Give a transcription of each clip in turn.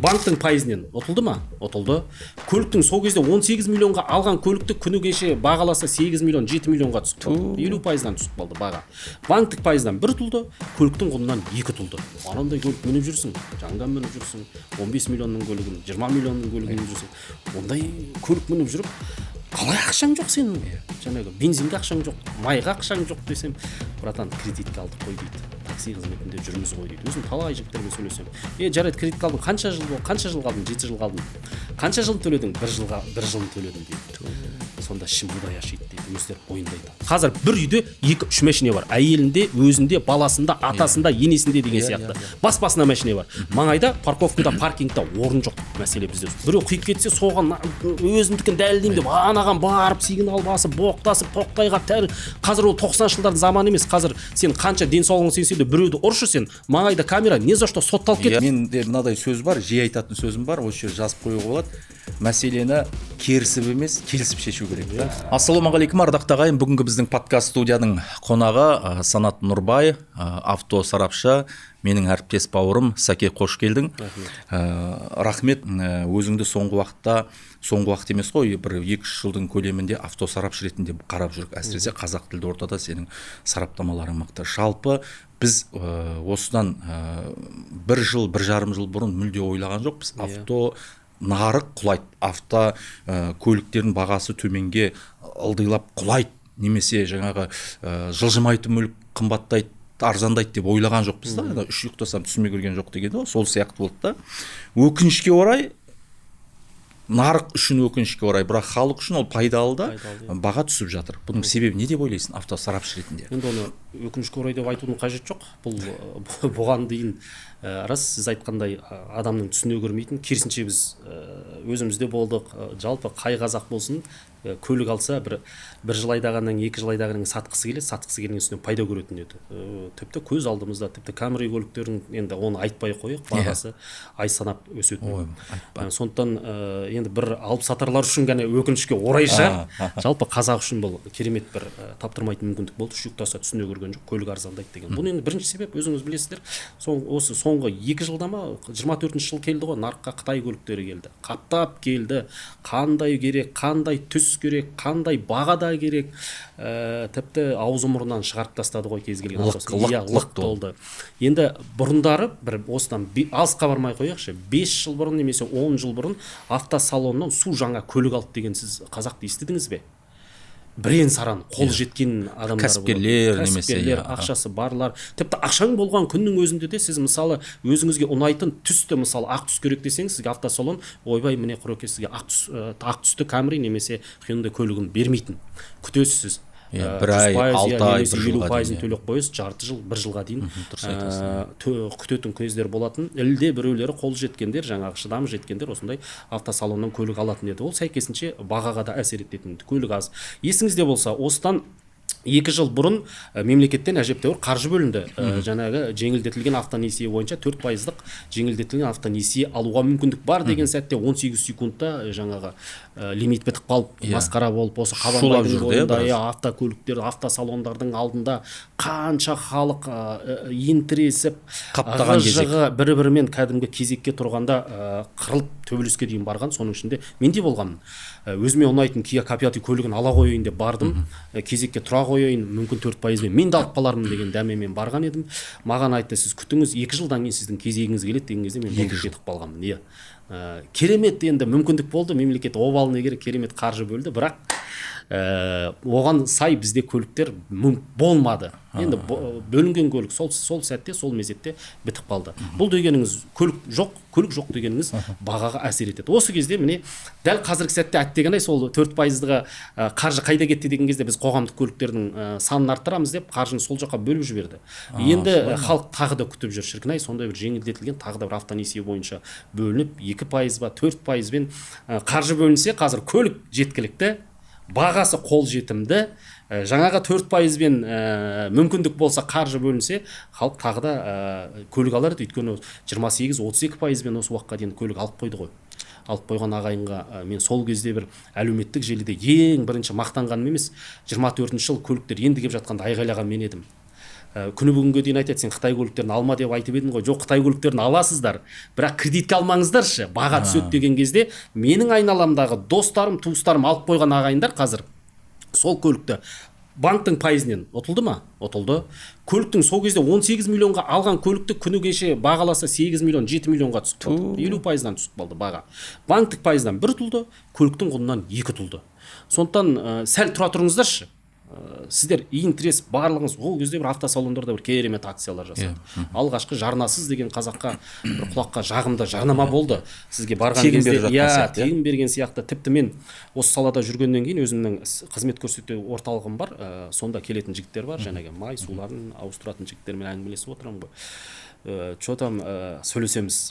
Банктың пайызынан ұтылды ма? Ұтылды. Көліктің сол кезде 18 миллионға алған көлікті күні кеше бағаласа 8 миллион, 7 миллионға түсіп қалды. 50%-дан түсіп қалды баға. Банктік пайыздан бір ұтылды, көліктің құнынан екі ұтылды. Анандай көлік мініп жүрсің, жаңадан мініп жүрсің, 15 миллионның көлігін, 20 миллионның көлігін мініп жүрсің. Ондай көлік мініп жүріп, қалай ақшаң жоқ сенің? Жаңағы бензинге ақшаң жоқ, майға ақшаң жоқ десем, братан, кредитке алдық қой дейді. Такси қызметінде жүрміз ғой дейді. Өзім талай жігіттермен сөйлесемін. Жарайды, кредитке алдың, қанша жыл болды, қанша жыл қалдың? 7 жыл қалдым. Қанша жыл төледің? Бір жылға, бір жылын төледім дейді. Сонда ішім удай ашиды дейді, өздері мойындайды. Қазір бір үйде 2-3 машина бар. Әйелінде, өзінде, баласында, атасында, енесінде деген сияқты. Бас басына машина бар. Маңайда парковкада, паркингта орын жоқ. Мәселе бізде. Біреу қиып кетсе, соған өзімдікін дәлелдеймін деп, анаған барып сигнал басып, боқтасып, тоқтай қалып, тәрі. Қазір ол 90-шы жылдардың заманы емес. Қазір сен қанша денсаулығың сенсе де біреуді ұршы сен, маңайда камера, не за что сотталып кет. Менде мынадай сөз бар, жиі айтатын сөзім бар, осы жерде жазып қоюға болады. Мәселені керісіп емес, келісіп шешу керек та. Ассалаумағалейкум, ардақты ағайын. Бүгінгі біздің подкаст студияның қонағы Санат Нұрбай, автосарапшы, менің әріптес бауырым. Сәке, қош келдің. Рахмет. Өзіңді соңғы уақытта, соңғы уақыт емес қой, бір 2-3 жылдың көлемінде автосарапшы ретінде қарап жүрік. Әсіресе қазақ тілді ортада сенің сараптамаларың мықты. Жалпы біз осыдан бір жыл, 1,5 жыл бұрын мүлде ойлаған жоқпыз. Авто нарық құлайды, авто көліктердің бағасы төменге ылдилап құлайды, немесе жаңағы жылжымайтын мүлік қымбаттайды, арзандайды деп ойлаған жоқпыз да. Үш ұйықтасам түсіме кірген жоқ деген ғой, сол сияқты болды да. Өкінішке орай, нарық үшін өкінішке орай, бірақ халық үшін ол пайдалы да, баға түсіп жатыр. Бұның себебі не деп ойлайсың автосарапшы ретінде? Енді оны өкінішке орай деп айтудың қажеті жоқ. Бұл бұған дейін рас, сіз айтқандай, адамның түсіне көрмейтін, керісінше біз өзімізде болдық. Жалпы қай қазақ болсын, көлік алса бір жыл айдағаннан, 2 жыл айдағаннан сатқысы келеді, сатқысы келген үстінен пайда көретін еді. Тіпті көз алдымызда, тіпті Камри көліктерін, енді оны айтпай қояйық, бағасы ай санап өсетін. Сондықтан енді бір алып сатарлар үшін ғана өкінішке орай шығар. Жалпы қазақ үшін бұл керемет бір таптырмайтын мүмкіндік болды. Үш ұйықтаса түсіне көрген жоқ, көлік арзандайды деген. Бұның енді бірінші себеп, өзіңіз білесіздер, осы соңғы 2 жылда ма, 24-ші жыл келді ғой, нарыққа Қытай көліктері келді. Қаптап келді. Қандай керек, қандай түс керек, қандай бағада керек, тіпті аузы мұрнынан шығарып тастады ғой кез келген автобус. Лық толды. Енді бұрындары бір осыдан алысқа бармай қояйықшы, 5 жыл бұрын немесе 10 жыл бұрын автосалоннан су жаңа көлік алды деген сіз қазақты естідіңіз бе? Бірен саран қол жеткен адамдар, кәсіпкерлер немесе ақшасы барлар. Тіпті ақшаң болған күннің өзінде де сіз мысалы өзіңізге ұнайтын түсті, мысалы ақ түс керек десеңіз, сізге автосалон ойбай міне құреке сізге ақ түсті Камри немесе Hyundai көлігін бермейтін. Күтесіз сіз. Бір ай, 6 ай, бір жылға дейін төлеп қойсыз, жарты жыл, бір жылға дейін күтетін кездер болатын. Ілде біреулері қол жеткендер, жаңағы шыдамы жеткендер осындай автосалоннан көлік алатын еді. Ол сәйкесінше бағаға да әсер ететін. Көлік аз. Есіңізде болса, осыдан 2 жыл бұрын мемлекеттен әжептәуір қаржы бөлінді. Жаңағы жеңілдетілген автонесие бойынша 4%-лық жеңілдетілген автонесие алуға мүмкіндік бар деген сәтте 18 секундта жаңағы лимит бітіп қалып, масқара болып, осы Қабанбайдың бойында автокөліктер, автосалондардың алдында қанша халық ентіресіп, қаптаған кезек, бір-бірімен кәдімгі кезекке тұрғанда қырылып төбелеске дейін барған. Соның ішінде мен де болғанмын. Өзіме ұнайтын Kia K5 көлігін ала қояйын деп бардым. Кезекке тұра қояйын, мүмкін 4%-бен мен де алып қалармын деген дәмемен барған едім. Маған айтты, сіз күтіңіз, 2 жылдан кейін сіздің кезегіңіз келеді деген кезде мен кетіп қалғанмын. Иә. Керемет енді мүмкіндік болды, мемлекет обалына керек керемет қаржы бөлді, бірақ оған сай бізде көліктер болмады. Енді бөлінген көлік сол сәтте, сол мезетте бітіп қалды. Бұл дегеніңіз көлік жоқ, көлік жоқ дегеніңіз бағаға әсер етеді. Осы кезде міне дәл қазіргі сәтте әттеген-ай сол 4%-ға қаржы қайда кетті деген кезде біз қоғамдық көліктердің санын арттырамыз деп қаржыны сол жаққа бөліп жіберді. Енді халық тағы да күтіп жүр, шіркін-ай, сондай бір жеңілдетілген тағы да бір автонесие бойынша бөлініп 2% ба 4%-бен қаржы бөлінсе, қазір көлік жеткілікті, бағасы қолжетімді, жаңағы 4%-бен мүмкіндік болса қаржы бөлінсе, халық тағы да көлік алар еді. Өйткені 28-32%-бен осы уақытқа дейін көлік алып қойды ғой. Алып қойған ағайынға мен сол кезде бір әлеуметтік желіде ең бірінші мақтанғаным емес, 24-ші жыл көліктер енді келіп жатқанда айғайлаған мен едім. Күні бүгінге дейін айтады, сен қытай көліктерін алма деп айтып едің ғой. Жоқ, қытай көліктерін аласыздар, бірақ кредитке алмаңыздаршы, баға түседі деген кезде менің айналамдағы достарым, туыстарым, алып қойған ағайындар қазір сол көлікті банктың пайызінен ұтылды ма? Ұтылды. Көліктің сол кезде 18 миллионға алған көлікті күні кеше бағаласа 8 миллион, 7 миллионға түсіп қалды. 50%-дан түсіп қалды баға. Банктік пайыздан бір ұтылды, көліктің құнынан екі ұтылды. Сондықтан сәл тұра тұрыңыздаршы. Сіздер интерес барлығыңыз ол кезде бір автосалондарда бір керемет акциялар жасады. Алғашқы жарнасыз деген қазаққа бір құлаққа жағымды жарнама болды. Сізге барған кезде иә, тегін берген сияқты. Тіпті мен осы салада жүргеннен кейін өзімнің қызмет көрсету орталығым бар. Сонда келетін жігіттер бар, жаңағы май суларын ауыстыратын жігіттермен әңгімелесіп отырамын ғой. Че там, сөйлесеміз.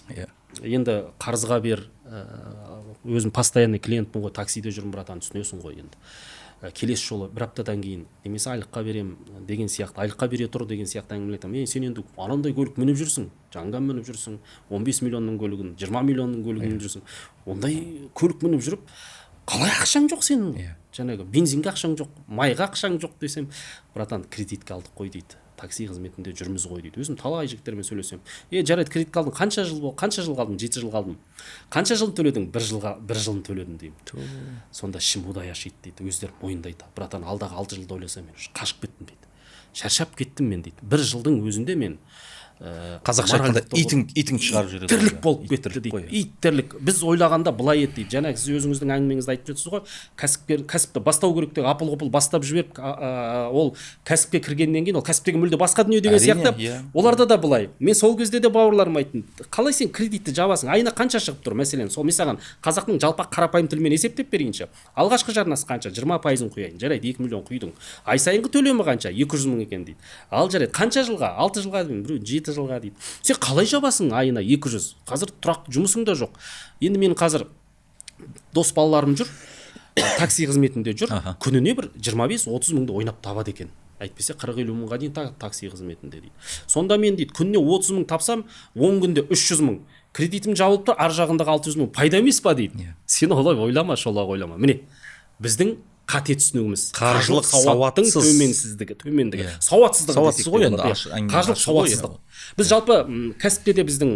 Енді қарызға бер, өзім постоянный клиентпін ғой, таксиде жүрмін, братан, түсінесің ғой енді. Келесі жолы бір аптадан кейін немесе айлыққа берем деген сияқты, айлыққа бере тұр деген сияқты әңгіме айтамын. Сен енді анандай көлік мініп жүрсің, Чанган мініп жүрсің, 15 миллионның көлігін, 20 миллионның көлігін мініп жүрсің. Ондай көлік мініп жүріп, қалай ақшаң жоқ сенің? Жаңағы бензинге ақшаң жоқ, майға ақшаң жоқ десем, братан, кредитке алдық қой дейді. Такси қызметінде жүрміз ғой дейді. Өзім талай жігіттермен сөйлесем. Жарайды, кредитке алдың, қанша жыл болды? Қанша жыл қалдың? 7 жыл қалдым. Қанша жыл төледің? Бір жылға, бір жылын төледім деймін. Сонда ішім удай ашиды дейді. Өздері мойындайды. Братан, алдағы 6 жылда ойласам мен қашып кеттім дейді. Шаршап кеттім мен дейді. Бір жылдың өзінде мен қазақша айтқанда итің шығарып жібереді. Тірлік болып кетті дейді. Ит тірлік. Біз ойлағанда былай еді дейді. Жаңа сіз өзіңіздің әңгімеңізді айтып жатсыз ғой. Кәсіпкер кәсіпті бастау керек деп апыл-ғұпыл бастап жіберіп, ол кәсіпке кіргеннен кейін ол кәсіптегі мүлде басқа дүние деген сияқты. Оларда да былай. Мен сол кезде де бауырларыма айттым. Қалай сен кредитті жабасың? Айына қанша шығып тұр? Мәселен, сол мен саған қазақтың жалпақ қарапайым тілімен есептеп берейінші. Алғашқы жарнасы қанша? 20%-ын құяйын. Жарайды, 2 миллион құйдың. Ай сайынғы төлемі қанша? 200 мың екен дейді. Ал жарайды, қанша жылға? 6 жылға деймін, біреу 7 жылға дейді. Сен қалай жабасың айына 200? Қазір тұрақты жұмысың да жоқ. Енді мен қазір дос балаларым жүр, такси қызметінде жүр. Күніне бір 25-30 мыңды ойнап табады екен. Әйтпесе 40-50 мыңға дейін такси қызметінде дейді. Сонда мен дейді, күніне 30 мың тапсам, 10 күнде 300 мың. Кредитім жабылып тұр, ар жағындағы 600 мың пайда емес па дейді. Сен олай ойлама, шолақ ойлама. Міне, біздің қате түсінігіміз. Қаржылық сауаттың төмендігі. Сауатсыздығы. Сауатсыз ғой енді. Қаржылық сауатсыздық. Біз жалпы кәсіпте де біздің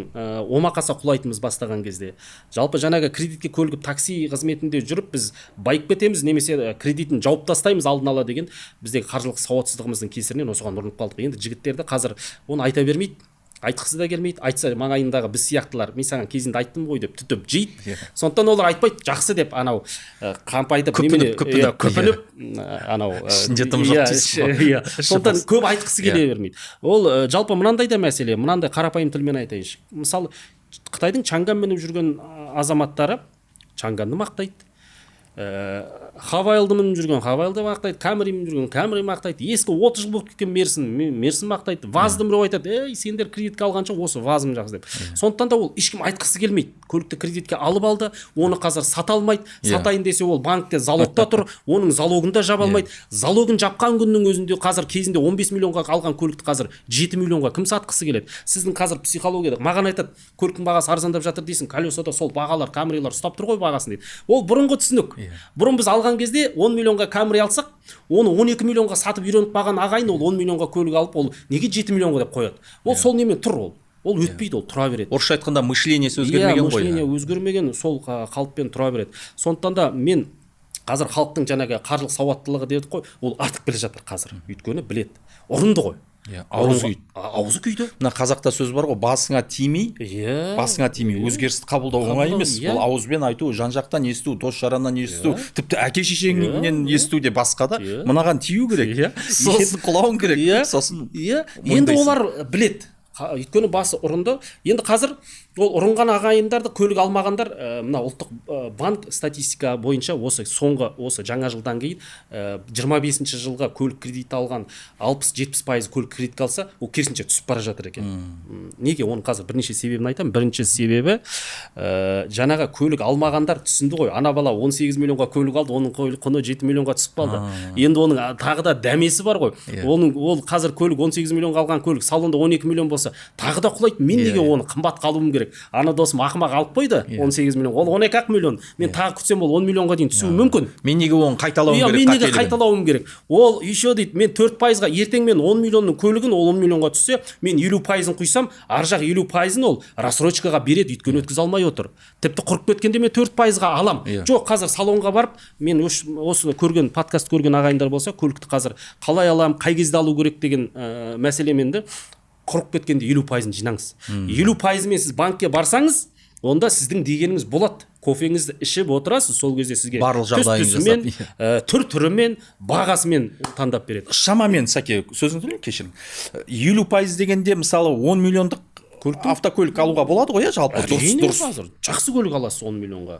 омақаса құлайтынымыз бастаған кезде. Жалпы жаңағы кредитке көлігіп такси қызметінде жүріп біз байып кетеміз, немесе кредитін жауып тастаймыз алдын ала деген біздегі қаржылық сауатсыздығымыздың кесірінен осыған ұрынып қалдық. Енді жігіттерді қазір оны айта бермейді. Айтқысы да келмейді. Айтса маңайындағы біз сияқтылар, мен саған кезінде айттым ғой деп түтіп жейді. Сондықтан олар айтпайды, жақсы деп анау қампайтып, немене, күпініп, анау ішінде тым жоқ дейсіз ғой. Сондықтан көп айтқысы келе бермейді. Ол жалпы мынандай да мәселе, мынандай қарапайым тілмен айтайыншы. Мысалы, Қытайдың Чанган мініп жүрген азаматтары Чанганды мақтайды. Хавайлды мініп жүрген Хавайлды мақтайды, Камри мініп жүрген Камри мақтайды, ескі 30 жыл болып кеткен Мерсін мақтайды, ВАЗды біреу айтады, ей, сендер кредитке алғанша осы ВАЗым жақсы деп. Сондықтан да ол ешкім айтқысы келмейді. Көлікті кредитке алып алды, оны қазір сата алмайды. Сатайын десе ол банкте залогта тұр, оның залогын да жаба алмайды. Залогын жапқан күннің өзінде қазір кезінде 15 миллионға алған көлікті қазір 7 миллионға кім сатқысы келеді? Сіздің қазір психологияда маған айтады, көліктің бағасы арзандап жатыр дейсің, колесода сол бағалар, Камрилар ұстап тұр ғой бағасын дейді. Ол бұрынғы түсінік. Бұрын біз алған кезде 10 миллионға Камри алсақ, оны 12 миллионға сатып үйреніп қалған ағайын ол 10 миллионға көлік алып, ол неге 7 миллионға деп қояды? Ол сол немен тұр ол. Ол өтпейді, ол тұра береді. Орысша айтқанда мышлениесі өзгермеген ғой. Мышление өзгермеген, сол қалыппен тұра береді. Сондықтан да мен қазір халықтың жаңағы қаржылық сауаттылығы дедік қой, ол артып келе жатыр қазір. Өйткені біледі. Ұрынды ғой. Аузы күйді. Аузы күйді. Мына қазақта сөз бар ғой, басыңа тимей, басыңа тимей, өзгерісті қабылдау оңай емес. Ол ауызбен айту, жан-жақтан есту, дос-жараннан есту, тіпті әке шешеңнен есту де басқа да. Мынаған тию керек. Сосын құлауың керек. Сосын енді олар біледі. Өйткені басы ұрынды. Енді қазір ол ұрынған ағайындарды көлік алмағандар, мына ұлттық банк статистика бойынша осы соңғы осы жаңа жылдан кейін 25-ші жылға көлік кредит алған 60-70% көлік кредитке алса, ол керісінше түсіп бара жатыр екен. Неге? Оның қазір бірнеше себебін айтамын. Бірінші себебі, жаңағы көлік алмағандар түсінді ғой. Ана бала 18 миллионға көлік алды, оның құны 7 миллионға түсіп қалды. Енді оның тағы да дәмесі бар ғой. Оның ол қазір көлік 18 миллионға алған көлік салонда 12 миллион болса, болса, тағы да құлайды. Мен неге оны қымбатқа алуым керек? Ана досым ақымақ алып қойды 18 миллион, ол 12 ақ миллион. Мен тағы күтсем, ол 10 миллионға дейін түсуі мүмкін. Мен неге оны қайталауым керек? Мен неге қайталауым керек? Ол еще дейді, мен 4%-ға ертең мен 10 миллионның көлігін, ол 10 миллионға түссе, мен 50%-ын құйсам, ар жақ 50%-ын ол рассрочкаға береді, өйткені өткізе алмай отыр. Тіпті құрып кеткенде мен 4%-ға алам. Жоқ, қазір салонға барып, мен осыны көрген, подкаст көрген ағайындар болса, көлікті қазір қалай алам, қай кезде алу керек деген мәселемен де, құрып кеткенде 50%-ын жинаңыз. 50%-ымен сіз банкке барсаңыз, онда сіздің дегеніңіз болады. Кофеңізді ішіп отырасыз, сол кезде сізге барлық жағдайын түс-түсімен, түр-түрімен, бағасымен таңдап береді. Шамамен, Сәке, сөзіңізді бөлейін, кешірің. 50% дегенде, мысалы, 10 миллиондық автокөлік алуға болады ғой, иә, жалпы? Дұрыс, дұрыс. Жақсы көлік аласыз 10 миллионға.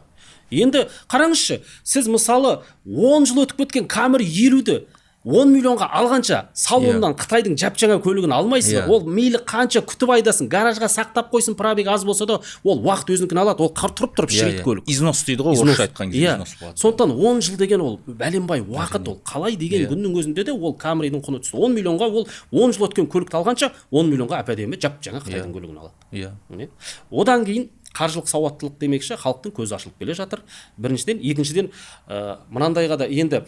Енді қараңызшы, сіз мысалы 10 жыл өтіп кеткен Камри 50-ді 10 миллионға алғанша салоннан Қытайдың жап-жаңа көлігін алмайсыз ба? Ол мейлі қанша күтіп айдасын, гаражға сақтап қойсын, пробег аз болса да, ол уақыт өзінікін алады, ол тұрып тұрып шіриді көлік. Износ дейді ғой, орысша айтқан кезде, износ болады. Сондықтан 10 жыл деген ол бәленбай уақыт, ол қалай деген күннің өзінде де ол Камридің құны түсті. 10 миллионға ол 10 жыл өткен көлікті алғанша 10 миллионға әп-әдемі жап-жаңа Қытайдың көлігін алады. Одан кейін қаржылық сауаттылық демекші, халықтың көзі ашылып келе жатыр. Біріншіден, екіншіден, мынандайға да енді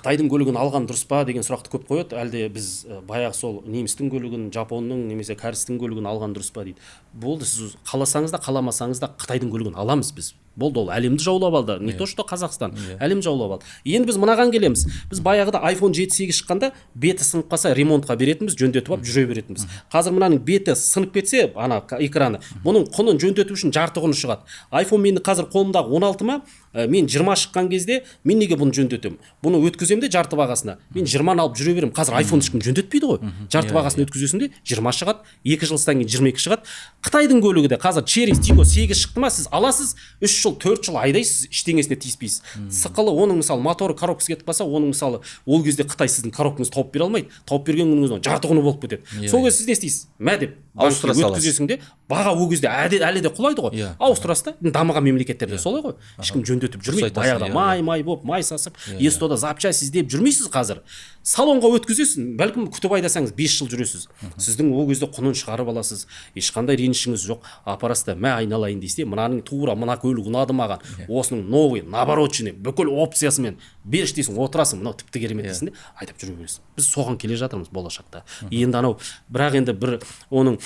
Қытайдың көлігін алған дұрыс па деген сұрақты көп қояды. Әлде біз баяғы сол немістің көлігін, жапонның немесе кәрістің көлігін алған дұрыс па дейді. Болды, сіз қаласаңыз да, қаламасаңыз да Қытайдың көлігін аламыз біз. Болды, ол әлемді жаулап алды. Не то что Қазақстан, әлем жаулап алды. Енді біз мынаған келеміз. Біз баяғыда iPhone 7-8 шыққанда беті сынып қалса ремонтқа беретінбіз, жөндетіп алып жүре беретінбіз. Қазір мынаның беті сынып кетсе, ана экраны, бұның құнын жөндету үшін жарты құны шығады. iPhone менің қазір қолымдағы 16 ма, мен 20 шыққан кезде мен неге бұны жөндетемін? Бұны өткіземін де жарты бағасына. Мен 20-ны алып жүре беремін. Қазір iPhone ешкім жөндетпейді ғой. Жарты бағасын өткізесің де 20 шығады, 2 жылдан кейін 22 шығады. Қытайдың көлігі де қазір Chery Tiggo 8 шықты ма, сіз аласыз, 3 жыл, 4 жыл айдайсыз, ештеңесіне тиіспейсіз. Сықылы оның мысалы моторы, коробкасы кетіп қалса, оның мысалы ол кезде Қытай сіздің коробкаңызды тауып бере алмайды. Тауып берген күніңізде жарты құны болып кетеді. Сол кезде сіз не істейсіз? Мә деп ауыстыра саласыз. Өткізесің де, баға ол кезде әлі де құлайды ғой. Ауыстырасыз да, дамыған мемлекеттерде солай ғой. Ешкім жөндетіп жүрмейді. Баяғыда май-май болып, май сасып, СТО-да запчасть іздеп жүрмейсіз қазір. Салонға өткізесіз, бәлкім күтіп айдасаңыз 5 жыл жүресіз. Сіздің ол кезде құнын шығарып аласыз. Ешқандай ренішіңіз жоқ. Апарасыз да, мә айналайын дейсіз де, мынаның тура мына көлік ұнады маған. Осының новый, навороченный, бүкіл опциясымен беріш дейсің, отырасың, мынау тіпті керемет дейсің де, айдап жүре бересің. Біз соған келе жатырмыз болашақта. Енді анау, бірақ енді бір оның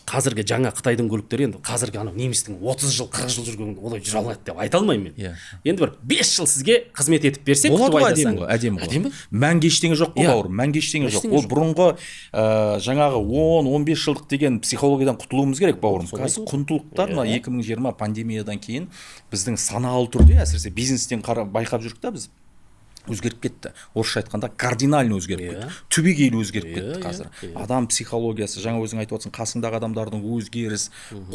қазіргі жаңа Қытайдың көліктері, енді қазіргі анау немістің 30 жыл, 40 жыл жүрген олай жүре алмайды деп айта алмаймын мен. Енді бір 5 жыл сізге қызмет етіп берсе, болады күтіп ғой, айдасаң. Әдемі ғой, әдемі ғой. Әдемі? Мәңгі ештеңе жоқ қой, бауырым, мәңгі ештеңе жоқ. Ол бұрынғы, жаңағы 10-15 жылдық деген психологиядан құтылуымыз керек, бауырым. Солай Қазір ғой. құндылықтар мына 2020 пандемиядан кейін біздің саналы түрде, әсіресе бизнестен байқап жүрдік та біз, өзгеріп кетті. Орысша айтқанда кардинально өзгеріп кетті. Түбегейлі өзгеріп кетті қазір. Адам психологиясы, жаңа өзің айтып отырсың, қасыңдағы адамдардың өзгеріс,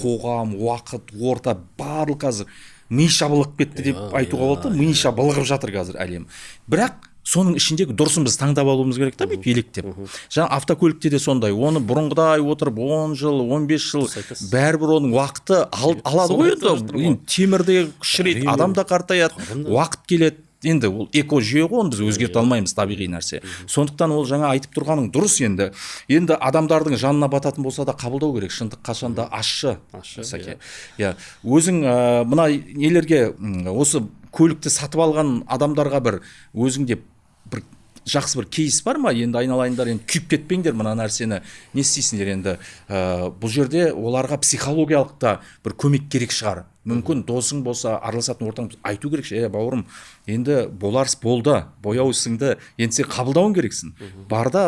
қоғам, уақыт, орта, барлық қазір ми шабылып кетті деп айтуға болады да, ми шабылғып жатыр қазір әлем. Бірақ соның ішіндегі дұрысын біз таңдап алуымыз керек та, бүйтіп електеп. Жаңа автокөлікте де сондай, оны бұрынғыдай отырып 10 жыл, 15 жыл, Дұрыс айтасыз. бәрібір оның уақыты алады ғой Солай енді. айтып отырмын ғой. Енді темір де шіриді, адам да қартаяды, Адам да. уақыт келеді. Енді ол экожүйе ғой, оны біз өзгерте алмаймыз, табиғи нәрсе. Сондықтан ол жаңа айтып тұрғаның дұрыс енді. Енді адамдардың жанына бататын болса да қабылдау керек. Шындық қашанда ащы. Ащы, Сәке. Иә. Өзің, мына нелерге, осы көлікті сатып алған адамдарға бір өзіңде бір жақсы бір кейс бар ма? Енді айналайындар, енді күйіп кетпеңдер мына нәрсені. Не істейсіңдер енді? Бұл жерде оларға психологиялық та бір көмек керек шығар. Мүмкін досың болса, араласатын ортаң болса, айту керек ше, бауырым, енді боларс болды, бояу сіңді, енді сен қабылдауың керексің. Бар да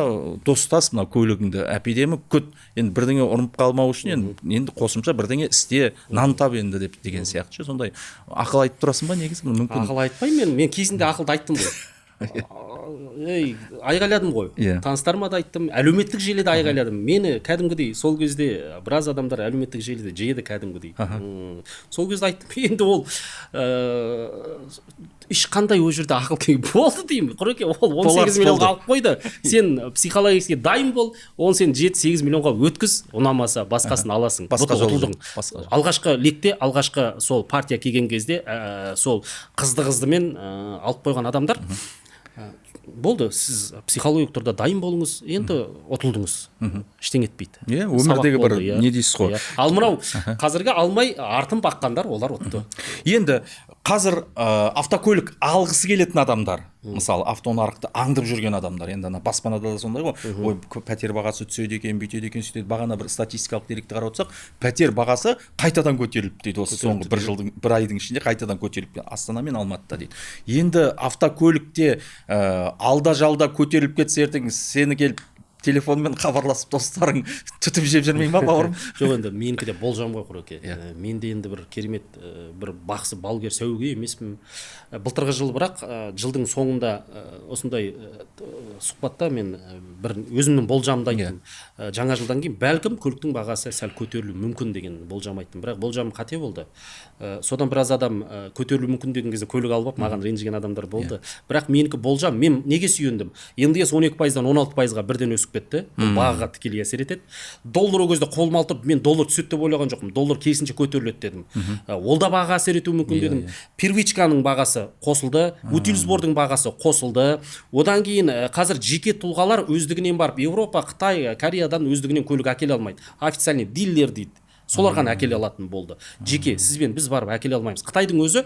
достас мына көлігіңді әпедемі күт, енді бірдеңе ұрынып қалмау үшін енді қосымша бірдеңе істе, нан тап енді деп деген сияқты ше, сондай ақыл айтып тұрасың ба негізі? Мүмкін. Ақыл айтпаймын мен, мен кезінде ақылды айттым ғой. Ей, айғайладым ғой. Таныстарыма да айттым, әлеуметтік желіде айғайладым. Мені кәдімгідей сол кезде біраз адамдар әлеуметтік желіде жеді кәдімгідей. Сол кезде айттым, енді ол, ешқандай ол жерде ақыл кеңес болды деймін. Құреке, ол он Болар сегіз миллионға болды. алып қойды. Сен психологически дайын бол, он сен 7-8 миллионға өткіз, ұнамаса басқасын аласың. Басқа Бұты жол ұтылдың. жоқ, басқа жол. Алғашқы лекте, алғашқы сол партия келген кезде, сол қызды-қыздымен, алып қойған адамдар, Болды, сіз психологиялық түрде дайын болыңыз, енді ұтылдыңыз, ештеңе етпейді. Иә, өмірдегі бір не дейсіз ғой. Ал мынау қазіргі алмай артын баққандар, олар ұтты. Енді қазір автокөлік алғысы келетін адамдар, мысалы, автонарықты аңдып жүрген адамдар, енді ана баспанада да сондай ғой, ой, пәтер бағасы түседі екен, бүйтеді екен, сөйтеді. Бағана бір статистикалық деректі қарап отырсақ, пәтер бағасы қайтадан көтеріліп дейді, осы соңғы бір жылдың, бір айдың ішінде қайтадан көтеріліп Астана мен Алматыда дейді. Енді автокөлікте алда жалда көтеріліп кетсе, ертең сені келіп телефонмен хабарласып, достарың түтіп жеп жүрмей ма, бауырым? Жоқ, енді менікі де болжам ғой, Құреке. Мен де енді бір керемет, бір бақсы балгер, сәуегей емеспін. Былтырғы жыл, бірақ жылдың соңында осындай сұхбатта мен бір өзімнің болжамымды айттым. Жаңа жылдан кейін бәлкім көліктің бағасы сәл көтерілуі мүмкін деген болжам айттым, бірақ болжамым қате болды. Содан біраз адам көтерілуі мүмкін деген кезде көлік алып алып, маған ренжіген адамдар болды. Бірақ менікі болжам, мен неге сүйендім? НДС 12%-дан 16%-ға бірден өсіп кетті, бұл бағаға тікелей әсер етеді. Доллар ол кезде қолыма алып, мен доллар түседі деп ойлаған жоқпын, доллар керісінше көтеріледі дедім. Ол да бағаға әсер етуі мүмкін дедім. Первичканың бағасы қосылды, утильсбордың бағасы қосылды. Одан кейін қазір жеке тұлғалар өздігінен барып Европа, Қытай, Кореядан өздігінен көлік әкеле алмайды, официальный дилер дейді, солар ғана әкеле алатын болды. Жеке сіз бен біз барып әкеле алмаймыз. Қытайдың өзі,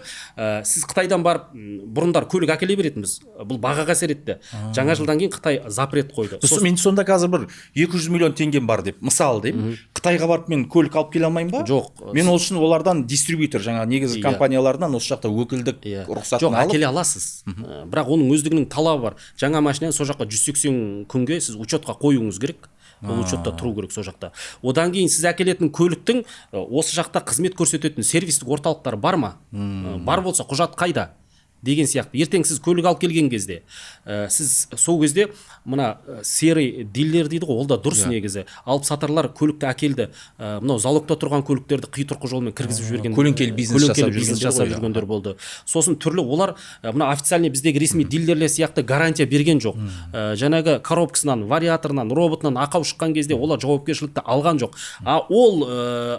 сіз Қытайдан барып, бұрындар көлік әкеле беретінбіз, бұл бағаға әсер етті. Жаңа жылдан кейін Қытай запрет қойды. Сосын мен сонда қазір бір 200 миллион теңгем бар деп мысал деймін, Қытайға барып мен көлік алып келе алмаймын ба? Жоқ. Мен ол үшін олардан дистрибьютор, жаңа негізгі компанияларынан осы жақта өкілдік рұқсатын алып. Жоқ, әкеле аласыз, бірақ оның өздігінің талабы бар. Жаңа машинаны сол жаққа 180 күнге сіз учетқа қоюыңыз керек. Ол учетта тұру керек сол жақта. Одан кейін сіз әкелетін көліктің осы жақта қызмет көрсететін сервистік орталықтар бар ма? Бар болса құжат қайда? Деген сияқты. Ертең сіз көлік алып келген кезде, сіз сол кезде мына серый дилер дейді ғой, ол да дұрыс негізі. Алып сатарлар көлікті әкелді. Мынау залогта тұрған көліктерді қитұрқы жолмен кіргізіп жіберген, көлеңкелі бизнес жасап жүргендер болды. Сосын түрлі олар мына официальный біздегі ресми дилерлер сияқты гарантия берген жоқ. Жаңағы коробкасынан, вариаторынан, роботынан ақау шыққан кезде олар жауапкершілікті алған жоқ. А ол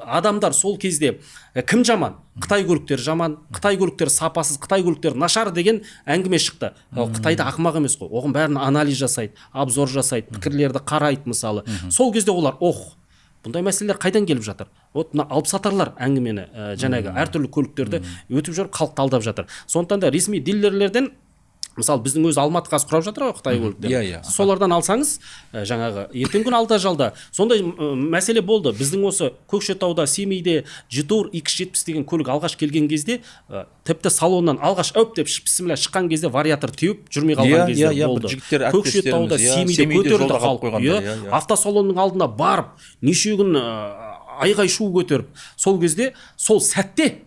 адамдар сол кезде кім жаман? Қытай көліктері жаман, Қытай көліктері сапасыз, Қытай көліктері нашар деген әңгіме шықты. Қытайда ақымақ емес қой, оған бәрін анализ жасайды, обзор жасайды, пікірлерді қарайды мысалы. Сол кезде олар, ох, бұндай мәселелер қайдан келіп жатыр? Вот мына алып сатарлар әңгімені, жаңағы әртүрлі көліктерді өтіп жүріп халықты алдап жатыр. Сондықтан да ресми дилерлерден, мысалы, біздің өз Алматы қазір құрап жатыр ғой Қытай көліктерін. Солардан алсаңыз, жаңағы ертеңгі күн алда жалда сондай мәселе болды. Біздің осы Көкшетауда, Семейде Jetour X70 деген көлік алғаш келген кезде, тіпті салоннан алғаш әуп деп бісміллә шыққан кезде вариатор теуіп жүрмей қалған кездер болды. Көкшетауда, Семейде көтерілді халық. Автосалонның алдына барып, неше күн айғай шу көтеріп, сол кезде, сол сәтте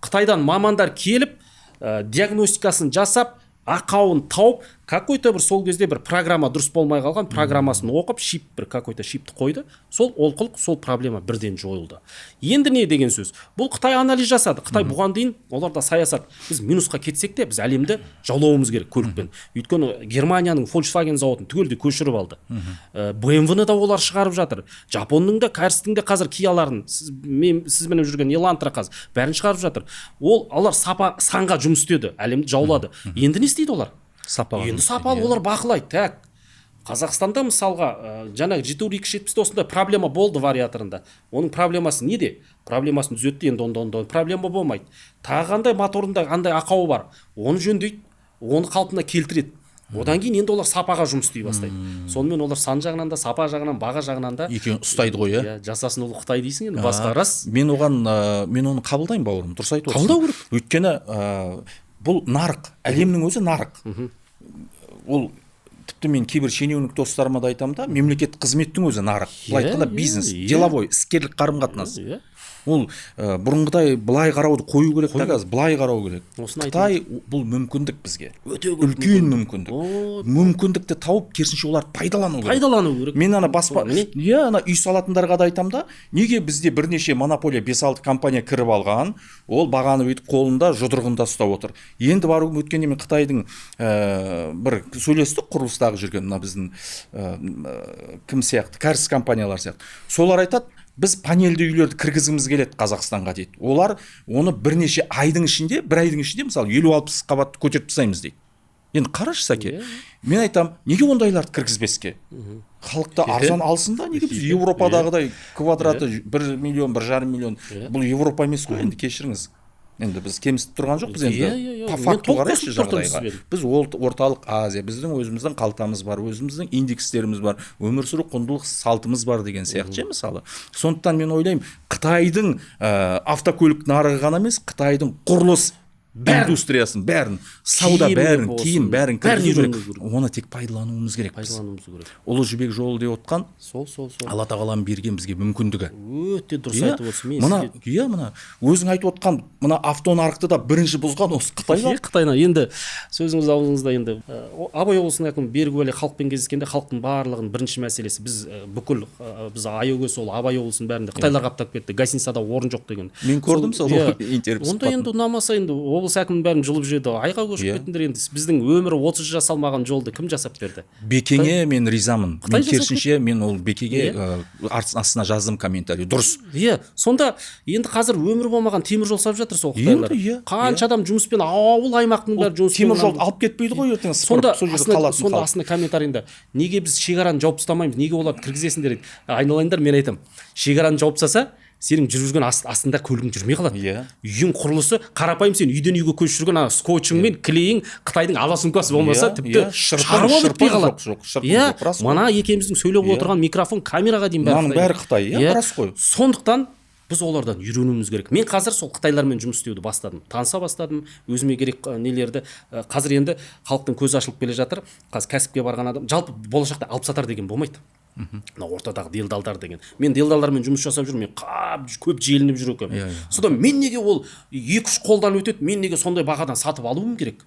Қытайдан мамандар келіп, диагностикасын жасап, ақауын тауып, какой-то бір сол кезде бір программа дұрыс болмай қалған, программасын оқып, шип бір какой-то шипті қойды. Сол олқылық, сол проблема бірден жойылды. Енді не деген сөз? Бұл Қытай анализ жасады. Қытай бұған дейін оларда саясат, біз минусқа кетсек те, біз әлемді жаулауымыз керек көлікпен. Өйткені Германияның Volkswagen зауытын түгелдей көшіріп алды. BMW-ны да олар шығарып жатыр. Жапонның да, Кәрістің де қазір Киаларын, сіз мініп жүрген Елантра қазір бәрін шығарып жатыр. Ол олар сапа санға жұмыс істеді, әлемді жаулады. Енді не істейді олар? Сапалы. Енді сапалы олар бақылайды. Так, Қазақстанда мысалға жаңағы Jetour X70-те осындай проблема болды вариаторында. Оның проблемасы неде? Проблемасын түзетті, енді онда проблема болмайды. Тағы қандай моторында қандай ақауы бар? Оны жөндейді, оны қалпына келтіреді. Одан кейін енді олар сапаға жұмыс істей бастайды. Сонымен олар сан жағынан да, сапа жағынан, баға жағынан да екеуін ұстайды ғой, иә. Жасасын ол Қытай дейсің енді, басқа рас. Мен оған, мен оны қабылдаймын, бауырым, дұрыс айтып отырсың. Қабылдау керек. Өйткені бұл нарық, әлемнің өзі нарық. Ол тіпті мен кейбір шенеунік достарыма да айтамын да, мемлекеттік қызметтің өзі нарық. Былай айтқанда бизнес, деловой, іскерлік қарым-қатынас. Ол бұрынғыдай былай қарауды қою керек та, қазір былай қарау керек. Қытай бұл мүмкіндік бізге. Өте үлкен мүмкіндік. Мүмкіндікті тауып, керісінше оларды пайдалану керек. Пайдалану керек. Мен ана баспа, иә, ана үй салатындарға да айтамын да, неге бізде бірнеше монополия 5-6 компания кіріп алған, ол бағаны бүйтіп қолында жұдырығында ұстап отыр. Енді бару өткенде мен Қытайдың бір сөйлестік, құрылыстағы жүрген мына біздің кім сияқты, кәріс компаниялар сияқты. Солар айтады, біз панельді үйлерді кіргізгіміз келеді Қазақстанға дейді. Олар оны бірнеше айдың ішінде, бір айдың ішінде мысалы 50-60 қабатты көтеріп тастаймыз дейді. Енді қарашы, Сәке, мен айтам, неге ондайларды кіргізбеске? Халықты арзан алсын да, неге біз Европадағыдай квадраты 1 миллион, 1,5 миллион? Бұл Европа емес қой енді, кешіріңіз. Енді біз кемсітіп тұрған жоқпыз енді. По факту қарайықшы жағдайға. Біз Орталық Азия, біздің өзіміздің қалтамыз бар, өзіміздің индекстеріміз бар, өмір сүру құндылық салтымыз бар деген сияқты ше мысалы. Сондықтан мен ойлаймын, Қытайдың автокөлік нарығы ғана емес, Қытайдың құрылыс индустриясын бәрін, сауда бәрін, киім бәрін кіргізу керек. Оны тек пайдалануымыз керек. Пайдалануымыз керек. Ұлы Жібек жолы деп отқан сол Алла тағаланың берген бізге мүмкіндігі. Өте дұрыс айтып отырсыз. Мен мына иә, мына өзің айтып отқан мына автонарықты да бірінші бұзған осы Қытайлар. Қытайна енді сөзіңіз аузыңызда енді. Абай облысының әкімі Берік Уәли халықпен кездескенде халықтың барлығының бірінші мәселесі біз бүкіл біз Аягөз сол Абай облысының бәрінде қытайлар қаптап кетті, гостиницада орын жоқ деген. Мен көрдім сол интервью. Онда енді ұнамаса енді облыс әкімінің бәрін жұлып жеді, айға көшіп кеттіңдер енді. Біздің өмірі 30 жасалмаған жолды кім жасап берді? Бекеңе мен ризамын. Мен керісінше, мен ол Бекеге астына жаздым комментарий. Дұрыс. Иә, сонда енді қазір өмір болмаған темір жол салып жатыр сол қытайлар. Қанша адам жұмыспен, ауыл аймақтың бәрі жұмыспен. Темір жол алып кетпейді ғой ертең. Сонда сонда астына комментарийінде неге біз шекараны жауып тастамаймыз, неге оларды кіргізесіңдер дейді. Айналайындар, мен айтамын, шекараны жауып тастаса сенің жүріп жүрген астында көлігің жүрмей қалады. Үйің құрылысы қарапайым, сен үйден үйге көшіп жүрген ана скотчың мен клейің Қытайдың ала сумкасы болмаса тіпті шаруа бітпей қалады. Иә, мына екеуміздің сөйлеп отырған микрофон камераға дейін бәрі Қытай. Бәрі Қытай, иә, рас қой. Сондықтан біз олардан үйренуіміз керек. Мен қазір сол қытайлармен жұмыс істеуді бастадым, таныса бастадым, өзіме керек нелерді. Қазір енді халықтың көзі ашылып келе жатыр. Қазір кәсіпке барған адам жалпы болашақта алып сатар деген болмайды. Мына ортадағы делдалдар деген. Мен делдалдармен жұмыс жасап жүрмін, мен көп желініп жүр екенмін. Содан мен неге ол 2-3 қолдан өтеді, мен неге сондай бағадан сатып алуым керек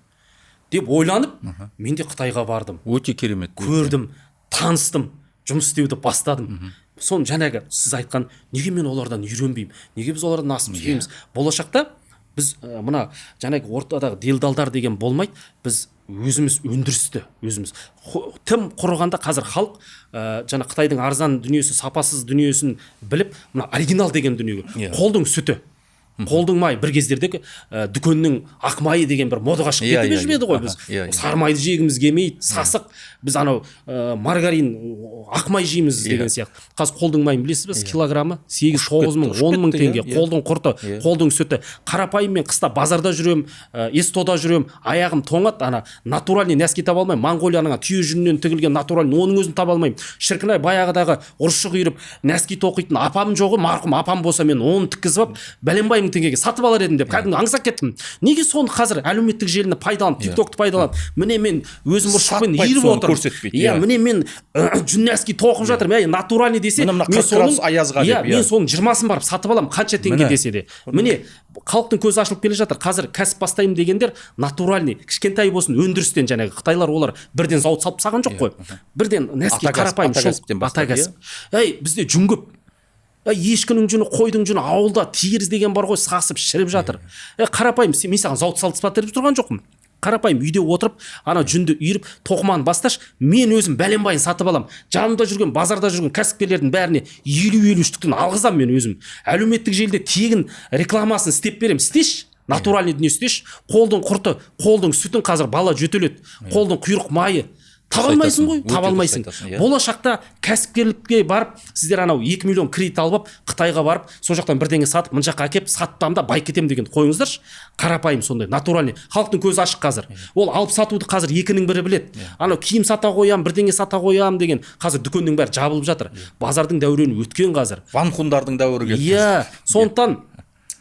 деп ойланып, мен де Қытайға бардым. Өте керемет. Көрдім, таныстым, жұмыс істеуді бастадым. Соны жаңағы сіз айтқан, неге мен олардан үйренбеймін, неге біз олардан асып түспейміз? Болашақта біз мына жаңағы ортадағы делдалдар деген болмайды, біз өзіміз өндірісті, өзіміз. Тым құрығанда қазір халық жаңа Қытайдың арзан дүниесі, сапасыз дүниесін біліп, мына оригинал деген дүниеге, қолдың сүті, қолдың майы, бір кездердегі дүкеннің ақ майы деген бір модаға шығып кетіп жүрмеді ғой біз. Сары майды жегіміз келмейді, сасық, біз анау маргарин, ақ май жейміз деген сияқты. Қазір қолдың майын білесіз бе, килограммы 8-9 мың, 10 мың теңге. Қолдың құрты, қолдың сүті. Қарапайым мен қыста базарда жүрем, Эстода жүрем, аяғым тоңады, ана натуральный нәски таба алмаймын, Монғолияның түйе жүнінен тігілген натуральный, оның өзін таба алмаймын. Шіркін-ай, баяғыдағы ұршық үйіріп нәски тоқитын апам жоғы, марқұм апам болса мен оны тіккізіп алып, бәленбай мың теңгеге сатып алар едім деп кәдімгі аңсап кеттім. Неге соны қазір әлеуметтік желіні пайдаланып, TikTokты пайдаланып, міне мен өзім ұршықпен иіріп отырмын. Иә, міне мен жүн нәски тоқып жатырмын, иә, натуральный десе, мен соның аязға деп, иә, мен соның 20-сын барып сатып аламын, қанша теңге десе де. Міне халықтың көзі ашылып келе жатыр. Қазір кәсіп бастаймын дегендер натуральный, кішкентай болсын өндірістен, жаңағы қытайлар олар бірден зауыт салып тастаған жоқ қой. Бірден нәски қарапайым ата кәсіп. Әй, бізде жүн көп. Ешкінің жүні, қойдың жүні, ауылда теріс деген бар ғой, сасып шіріп жатыр. Қарапайым, мен саған зауыт салып тастап тұрған жоқпын. Қарапайым үйде отырып, ана жүнді үйіріп, тоқыманы басташы, мен өзім бәленбайын сатып алам. Жанымда жүрген, базарда жүрген кәсіпкерлердің бәріне 50-53 штуктен алғызам мен өзім. Әлеуметтік желіде тегін рекламасын істеп берем. Істеші, натуральный дүние істеші. Қолдың құрты, қолдың сүтін қазір бала жөтеледі. Қолдың құйрық майы. Таба алмайсың ғой, таба алмайсың. Болашақта кәсіпкерлікке барып, сіздер анау 2 миллион кредит алып, Қытайға барып, сол жақтан бірдеңе сатып, мына жаққа әкеп, саттам да бай кетем деген қойыңыздаршы. Қарапайым сондай, натуральный. Халықтың көзі ашық қазір. Ол алып сатуды қазір екінің бірі біледі. Анау киім сата қоям, бірдеңе сата қоям деген қазір дүкеннің бәрі жабылып жатыр. Базардың дәурені өткен қазір. Ванхундардың дәуірі кетті. Иә, сондықтан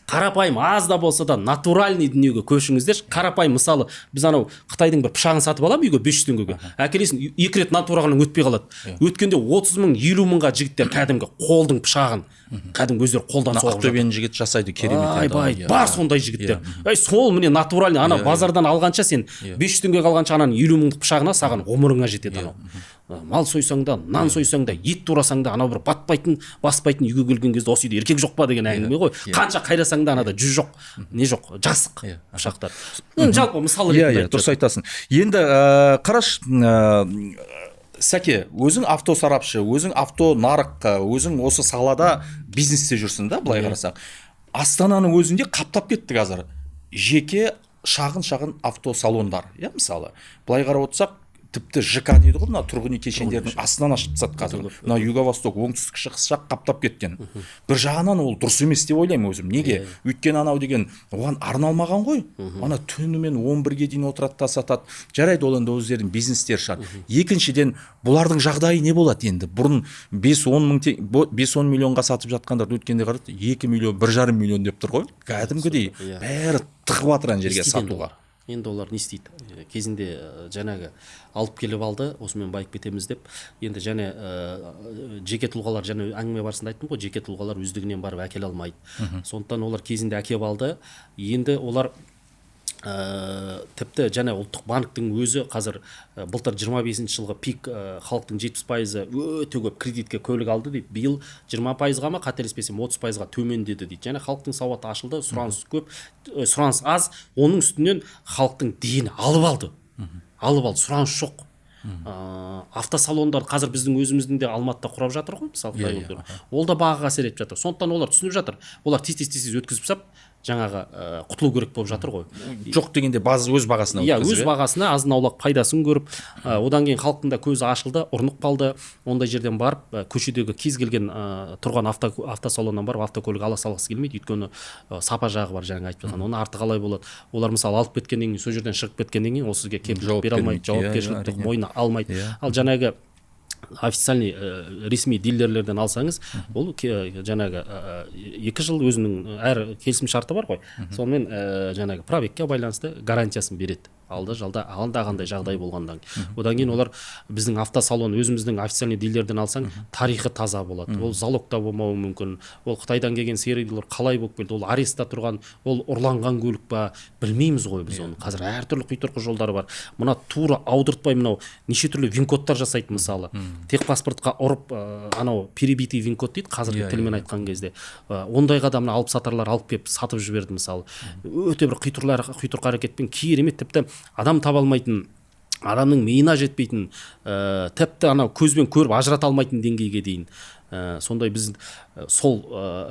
қарапайым аз да болса да натуральный дүниеге көшіңіздерші. Қарапайым мысалы біз анау Қытайдың бір пышағын сатып аламын үйге 500 теңгеге. Әкелесің, екі рет нан турағаннан өтпей қалады. Өткенде 30 мың, 50 мыңға жігіттер кәдімгі қолдың пышағын кәдімгі өздері қолдан соғып жатыр. Ақтөбенің жігіт жасайды керемет. Айбай, бар сондай жігіттер. Ай, сол міне натуральный ана базардан алғанша сен 500 теңгеге алғанша ананың 50 мыңдық пышағына саған ғұмырыңа жетеді анау. Мал сойсаң да, нан сойсаң да, ет турасаң да, анау бір батпайтын, баспайтын үйге келген кезде осы үйде еркек жоқ па деген әңгіме ғой. Қанша қайрасаң да анада жүз жоқ, не жоқ, жасық пышақтар. Жалпы мысал ретінде. Иә, дұрыс айтасың. Енді қараш, Сәке, өзің автосарапшы, өзің авто нарық, өзің осы салада бизнесте жүрсің да, былай қарасақ. Астананың өзінде қаптап кетті қазір. Жеке Шағын автосалондар, иә, мысалы, былай қарап отырсақ, тіпті ЖК дейді ғой, мына тұрғын үй кешендерінің астынан ашып тастады қазір. Мына Юго-Восток, оңтүстік шығыс жақ қаптап кеткен. Бір жағынан ол дұрыс емес деп ойлаймын өзім. Неге? Өйткені анау деген оған арналмаған ғой. Ана түнімен 11-ге дейін отырады да сатады. Жарайды, ол енді өздерінің бизнестері шығар. Екіншіден, бұлардың жағдайы не болады енді? Бұрын 5-10 миллионға сатып жатқандарды өткенде қарады, 2 миллион, 1,5 миллион деп тұр ғой. Кәдімгідей бәрі тығып жатыр ана жерге сатуға. Енді олар не істейді? Кезінде жаңағы алып келіп алды, осымен байып кетеміз деп. Енді және жеке тұлғалар, және әңгіме барысында айттым ғой, жеке тұлғалар өздігінен барып әкеле алмайды. Сондықтан олар кезінде әкеп алды. Енді олар тіпті және ұлттық банктің өзі қазір былтыр 25 жылғы пик, халықтың 70% өте көп кредитке көлік алды дейді. Биыл 20%-ға ма, қателеспесем 30%-ға төмендеді дейді. Және халықтың сауаты ашылды, сұраныс көп, сұраныс аз, оның үстінен халықтың дені алып алды. Алып алды, сұраныс жоқ. Автосалондар қазір біздің өзіміздің де Алматыда құрап жатыр ғой, мысалы, Қытай ол да бағаға әсер етіп жатыр. Сондықтан олар түсініп жатыр. Олар тез-тез өткізіп сап, жаңағы құтылу керек болып жатыр ғой. Жоқ дегенде өз бағасына өткізіп, өз бағасына азын аулақ пайдасын көріп, одан кейін халықтың да көзі ашылды, ұрынып қалды. Ондай жерден барып, көшедегі кез келген тұрған автосалоннан барып автокөлік ала салғысы келмейді, өйткені сапа жағы бар, жаңа айтып жатқан. Оның арты қалай болады? Олар мысалы алып кеткеннен кейін, сол жерден шығып кеткеннен кейін ол сізге кепілдік бере алмайды, жауапкершілікті мойнына алмайды. Ал жаңағы официальный, ресми дилерлерден алсаңыз, ол жаңағы 2 жыл өзінің әр келісім шарты бар ғой, сонымен жаңағы пробегке байланысты гарантиясын береді. Алда жалда алда қандай жағдай болғандан. Одан кейін олар біздің автосалон, өзіміздің официальный дилерден алсаң, тарихы таза болады. Ол залогта болмауы мүмкін. Ол Қытайдан келген серый дилер қалай болып келді, ол арестта тұрған, ол ұрланған көлік па, білмейміз ғой біз оны. Қазір әртүрлі құйтырқы жолдары бар. Мына тура аудыртпай мынау неше түрлі вин-кодтар жасайды мысалы. Техпаспортқа ұрып, анау перебитый вин-код дейді қазіргі тілмен айтқан кезде. Ондайға да мына алып сатарлар алып келіп сатып жіберді мысалы. Өте бір құйтырқы әрекетпен керемет, тіпті адам таба алмайтын, адамның миына жетпейтін, тіпті анау көзбен көріп ажырата алмайтын деңгейге дейін. Сондай біз сол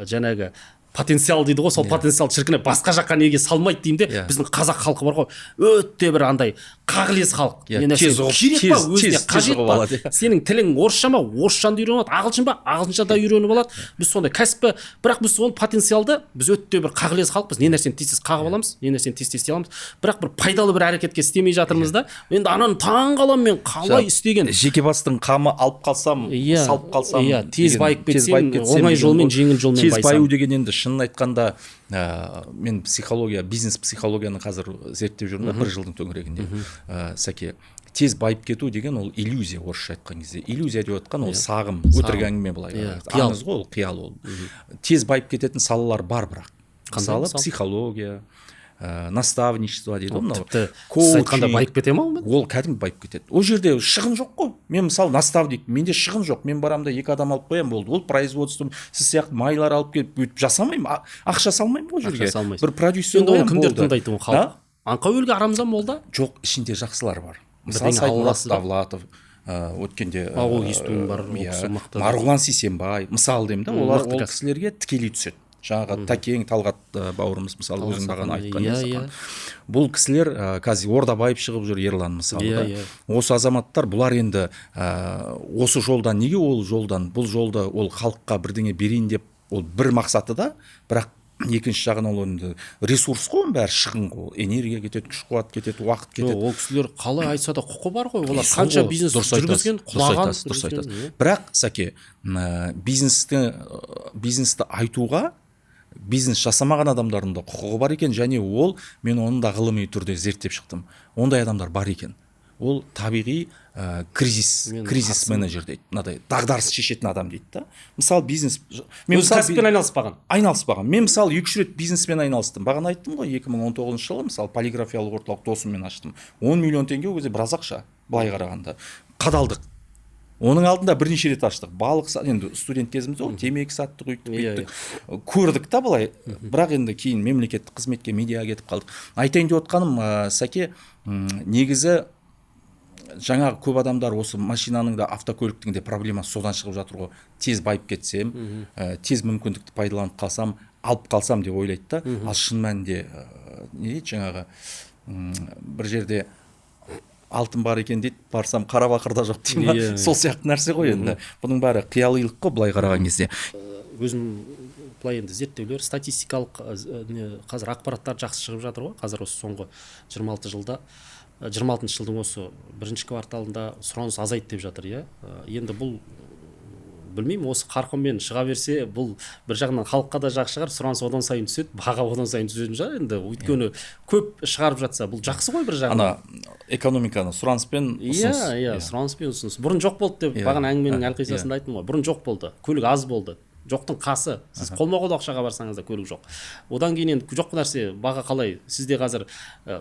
жаңағы потенциал дейді ғой, сол потенциал шіркіне басқа жаққа неге салмайды деймін де, біздің қазақ халқы бар ғой, өте бір андай қағылез халық. Не нәрсе керек па, өзіне қажет па? Сенің тілің орысша ма, орысшаны да үйреніп алады, ағылшын ба, ағылшынша да үйреніп алады. Біз сондай кәсіпті, бірақ біз сол потенциалды, біз өте бір қағылез халықпыз. Не нәрсені тез-тез қағып аламыз, не нәрсені тез-тез істей аламыз, бірақ бір пайдалы бір әрекетке істемей жатырмыз да. Енді ананы таң қаламын мен, қалай істеген. Жеке бастың қамы алып қалсам, салып қалсам, тез байып кетсем, оңай жолмен, жеңіл жолмен байсам. Тез баю деген енді шынын айтқанда, мен психология, бизнес психологияны қазір зерттеп жүрмін да, бір жылдың төңірегінде. Сәке, тез байып кету деген ол иллюзия, орысша айтқан кезде. Иллюзия деп отқан ол сағым, өтірік әңгіме былай. Аңыз ғой ол, қиял ол. Тез байып кететін салалар бар бірақ. Мысалы, психология, наставничество дейді ғой мынау. Тіпті сіз айтқанда байып кете ма ол? Ол кәдімгі байып кетеді. Ол жерде шығын жоқ қой. Мен мысалы наставник, менде шығын жоқ. Мен барамын да 2 адам алып қоямын, болды. Ол производство, сіз сияқты майлар алып келіп өйтіп жасамаймын, ақша салмаймын ол жерге. Бір продюсер қоямын. Енді оны кімдер тыңдайды ол халық? Аңқау өлге арамза молда? Жоқ, ішінде жақсылар бар. Мысалы, Саидмұрат Давлатов, өткенде ол естуім бар, ол кісі мықты. Марғұлан Сейсембай, мысалы деймін да, олар ол кісілерге тікелей түседі. Жаңағы Тәкең, Талғат бауырымыз мысалы өзің бағана айтқан. Бұл кісілер қазір Ордабаев шығып жүр, Ерлан мысалы да. Осы азаматтар, бұлар енді осы жолдан, неге ол жолдан, бұл жолда ол халыққа бірдеңе берейін деп, ол бір мақсаты да, бірақ екінші жағынан ол енді ресурс қой, бәрі шығын ғой, энергия кетеді, күш қуат кетеді, уақыт кетеді. Ол кісілер қалай айтса да құқы бар ғой, олар қанша бизнес жүргізген, құлаған, дұрыс айтасыз. Бірақ Сәке, бизнесті айтуға бизнес жасамаған адамдардың да құқығы бар екен, және ол, мен оны да ғылыми түрде зерттеп шықтым. Ондай адамдар бар екен. Ол табиғи кризис менеджер дейді, мынадай дағдарыс шешетін адам дейді да. Мысалы бизнес, мен мысалы кәсіппен айналыспаған. Айналыспаған. Мен мысалы 2-3 рет бизнеспен айналыстым. Бағана айттым ғой, 2019 жылы мысалы полиграфиялық орталық досыммен аштым. 10 миллион теңге ол кезде біраз ақша, былай қарағанда. Қадалдық. Оның алдында бірнеше рет аштық. Балық, енді студент кезімізде ғой, темекі саттық, үйттік, бүйттік. Көрдік та былай. Бірақ енді кейін мемлекеттік қызметке, медиаға кетіп қалдық. Айтайын деп отқаным, Сәке, негізі жаңағы көп адамдар осы машинаның да, автокөліктің де проблемасы содан шығып жатыр ғой. Тез байып кетсем, тез мүмкіндікті пайдаланып қалсам, алып қалсам деп ойлайды да. Ал шын мәнінде Не дейді жаңағы, бір жерде алтын бар екен дейді, барсам қара бақыр да жоқ дей ма, сол сияқты нәрсе ғой енді. Бұның бәрі қиялилық қой былай қараған кезде. Өзім былай енді зерттеулер, статистикалық қазір ақпараттар жақсы шығып жатыр ғой. Қазір осы соңғы 26 жылда, 26 жылдың осы бірінші кварталында сұраныс азайды деп жатыр, иә. Енді бұл білмеймін, осы қарқынмен шыға берсе, бұл бір жағынан халыққа да жақсы шығар, сұраныс одан сайын түседі, баға одан сайын түсетін шығар енді, өйткені көп шығарып жатса, бұл жақсы ғой бір жағынан. Ана экономиканы сұраныс пен ұсыныс. Иә, сұраныс пен ұсыныс. Бұрын жоқ болды деп бағана әңгіменің әлқиссасында айттым ғой. Бұрын жоқ болды, көлік аз болды. Жоқтың қасы. Сіз қолма-қол ақшаға барсаңыз да көлік жоқ. Одан кейін енді жоқ нәрсе баға қалай? Сізде қазір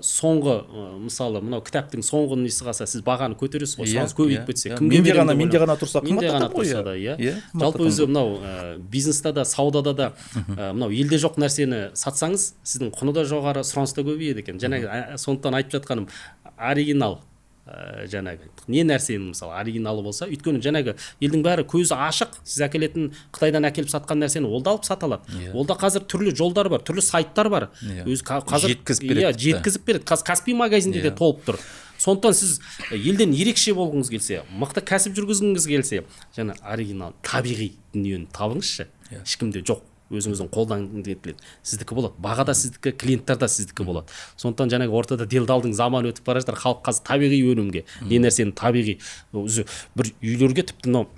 соңғы, мысалы, мынау кітаптың соңғы несі қалса, сіз бағаны көтересіз ғой, сұраныс көбейіп кетсе. Кімге ғана, менде ғана тұрса қымбаттатамын ғой. Иә. Жалпы өзі мынау бизнеста да, саудада да мынау елде жоқ нәрсені сатсаңыз, сіздің құны да жоғары, сұраныс та көбейеді екен. Жаңағы сондықтан айтып жатқаным оригинал. Жаңағы не нәрсенің мысалы оригиналы болса, өйткені жаңағы елдің бәрі көзі ашық, сіз әкелетін Қытайдан әкеліп сатқан нәрсені ол да алып сата алады. Ол да қазір түрлі жолдар бар, түрлі сайттар бар. Өзі қазір жеткізіп береді. Жеткізіп береді. Қазір Каспий магазинде де толып тұр. Сондықтан сіз елден ерекше болғыңыз келсе, мықты кәсіп жүргізгіңіз келсе, жаңа оригинал табиғи дүниені табыңызшы. Ешкімде жоқ. Өзіңіздің қолдан келеді. Сіздікі болады. Баға да сіздікі, клиенттер да сіздікі болады. Сондықтан жаңағы ортада делдалдың заманы өтіп бара жатыр. Халық қазір табиғи өнімге, не нәрсені табиғи. Өзі бір үйлерге тіпті мынау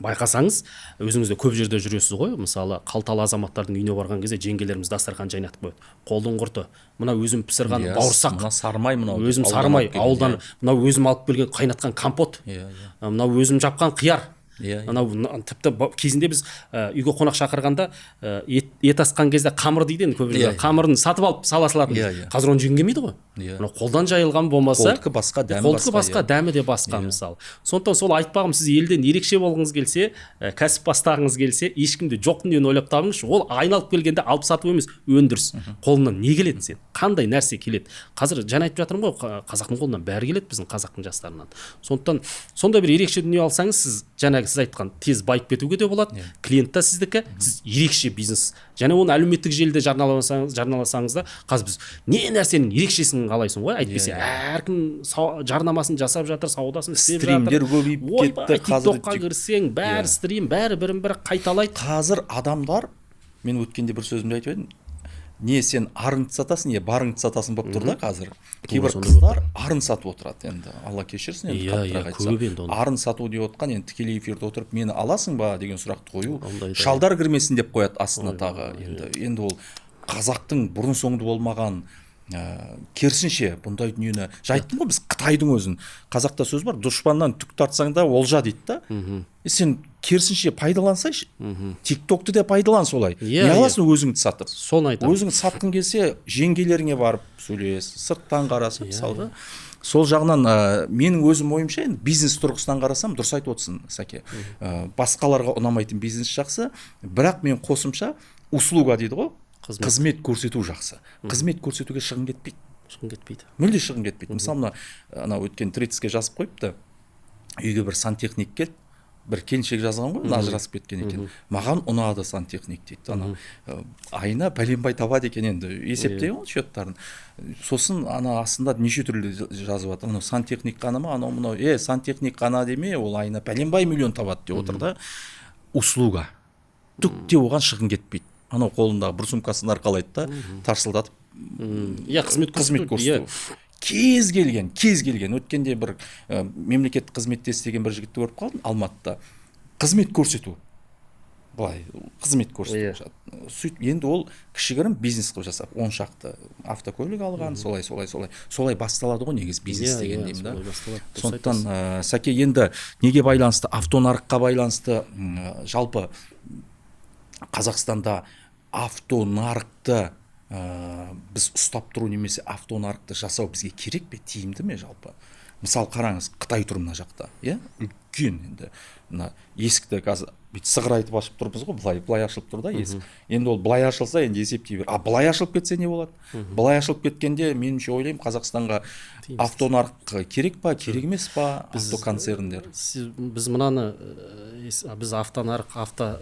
байқасаңыз, өзіңіз де көп жерде жүресіз ғой. Мысалы, қалталы азаматтардың үйіне барған кезде жеңгелеріміз дастархан жайнатып қояды. Қолдың құрты. Мына өзім пісірген бауырсақ, мына сармай, мынау өзім сармай, ауылдан мынау өзім алып келген қайнатқан компот, мынау өзім жапқан қияр. Анау тіпті кезінде біз үйге қонақ шақырғанда ет асқан кезде қамыр дейді енді көп жерде. Қамырын сатып алып сала салатын. Қазір оны жегің келмейді ғой. Мынау қолдан жайылған болмаса, қолдікі басқа, дәмі басқа. Қолдікі басқа, дәмі де басқа мысалы. Сондықтан сол айтпағым, сіз елден ерекше болғыңыз келсе, кәсіп бастағыңыз келсе, ешкімде жоқ дүниені ойлап табыңызшы. Ол айналып келгенде алып сату емес, өндіріс. Қолынан не келеді сен? Қандай нәрсе келеді? Қазір жаңа айтып жатырмын ғой, қазақтың қолынан бәрі келеді, біздің қазақтың жастарынан. Сондықтан сондай бір ерекше дүние алсаңыз, сіз жаңағы сіз айтқан тез байып кетуге де болады, клиент та сіздікі, сіз ерекше бизнес. Және оны әлеуметтік желіде жарнамаласаңыз да, қазір біз не нәрсенің ерекшесін қалайсың ғой, әйтпесе әркім жарнамасын жасап жатыр, саудасын істеп жатыр. Стримдер көбейіп кетті. Қазір TikTokқа кірсең, бәрі стрим, бәрі бірін-бірі қайталайды. Қазір адамдар, мен өткенде бір сөзімде айтып едім, не сен арыңды сатасың, не барыңды сатасың болып тұр да қазір. Кейбір қыздар арын сатып отырады енді, Алла кешірсін енді, қаттырақ айтса. Арын сату деп отқан енді тікелей эфирде отырып мені аласың ба деген сұрақты қою, шалдар кірмесін деп қояды астына тағы. Енді ол қазақтың бұрын соңды болмаған, керісінше бұндай дүниені жайттым ғой біз, Қытайдың өзін. Қазақта сөз бар, дұшпаннан түк тартсаң да олжа дейді да. Сен керісінше пайдалансайшы, TikTokты да пайдалан солай. Не аласың өзіңді сатып? Соны айтамын. Өзіңді сатқың келсе, жеңгелеріңе барып сөйлес, сырттан қарасың мысалға. Сол жағынан менің өзім ойымша, енді бизнес тұрғысынан қарасам, дұрыс айтып отырсың, Сәке. Басқаларға ұнамайтын бизнес жақсы, бірақ мен қосымша услуга дейді ғой, қызмет көрсету жақсы. Қызмет көрсетуге шығын кетпейді. Шығын кетпейді. Мүлде шығын кетпейді. Мысалы, мына ана өткен 30-ке жазып қойыпты. Үйге бір сантехник келді. Бір келіншек жазған ғой, ажырасып кеткен екен. Маған ұнады сантехник дейді. Ана айына пәленбай табады екен енді, есептеген ғой счеттарын. Сосын ана астында неше түрлі жазып жатыр. Анау сантехник қана ма, анау мынау, сантехник қана деме, ол айына пәленбай миллион табады деп отыр да. Услуга. Түк те оған шығын кетпейді. Анау қолындағы бір сумкасын арқалайды да, тарсылдатып. Иә, қызмет көрсету. Кез келген, кез келген. Өткенде бір мемлекеттік қызметте істеген бір жігітті көріп қалдым Алматыда. Қызмет көрсету. Былай, қызмет көрсету. Сөйтіп енді ол кішігірім бизнес қылып жасап, 10 шақты автокөлік алған, солай, солай, солай. Солай басталады ғой негізі бизнес деген деймін да. Сондықтан Сәке, енді неге байланысты, автонарыққа байланысты, жалпы Қазақстанда автонарықты біз ұстап тұру немесе автонарықты жасау бізге керек пе, тиімді ме жалпы? Мысал қараңыз, Қытай тұр мына жақта, иә? Үлкен енді. Мына есікті қазір бүйтіп сығырайтып ашып тұрмыз ғой, былай, былай ашылып тұр да есік. Енді ол былай ашылса, енді есептей бер. А былай ашылып кетсе не болады? Былай ашылып кеткенде, меніңше ойлаймын, Қазақстанға автонарық керек па, керек емес па, автоконцерндер? Біз мынаны, біз автонарық, авто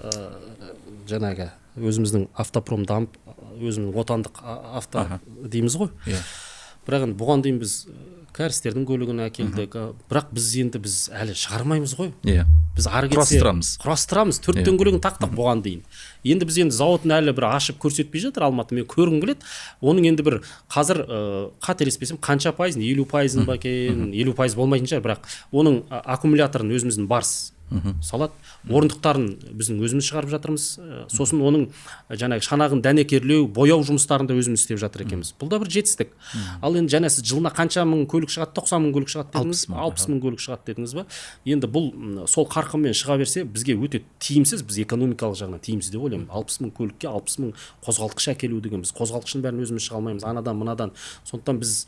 жаңағы өзіміздің автопром дамып, Өзіміздің отандық авто дейміз ғой. Бірақ енді бұған дейін біз кәрістердің көлігін әкелдік, бірақ біз енді біз әлі шығармаймыз ғой. Иә. Біз ары кетсе құрастырамыз. Төрт дөңгелегін тақтық бұған дейін. Енді біз енді зауытын әлі бір ашып көрсетпей жатыр Алматы, мен көргім келеді. Оның енді бір қазір қателеспесем қанша пайызын, 50%-ын ба екен, 50% болмайтын шығар, бірақ оның аккумуляторын өзіміздің Барс салады, орындықтарын біздің өзіміз шығарып жатырмыз, сосын оның жаңағы шанағын дәнекерлеу, бояу жұмыстарын да өзіміз істеп жатыр екенбіз. Бұл да бір жетістік. Ал енді және сіз жылына қанша мың көлік шығады, 90 мың көлік шығады дедіңіз, 60 мың көлік шығады дедіңіз ба? Енді бұл сол қарқынмен шыға берсе бізге өте тиімсіз, біз экономикалық жағынан тиімсіз деп ойлаймын. 60 мың көлікке 60 мың қозғалтқыш әкелу деген, біз қозғалтқышын бәрін өзіміз шыға алмаймыз, анадан мынадан. Сондықтан біз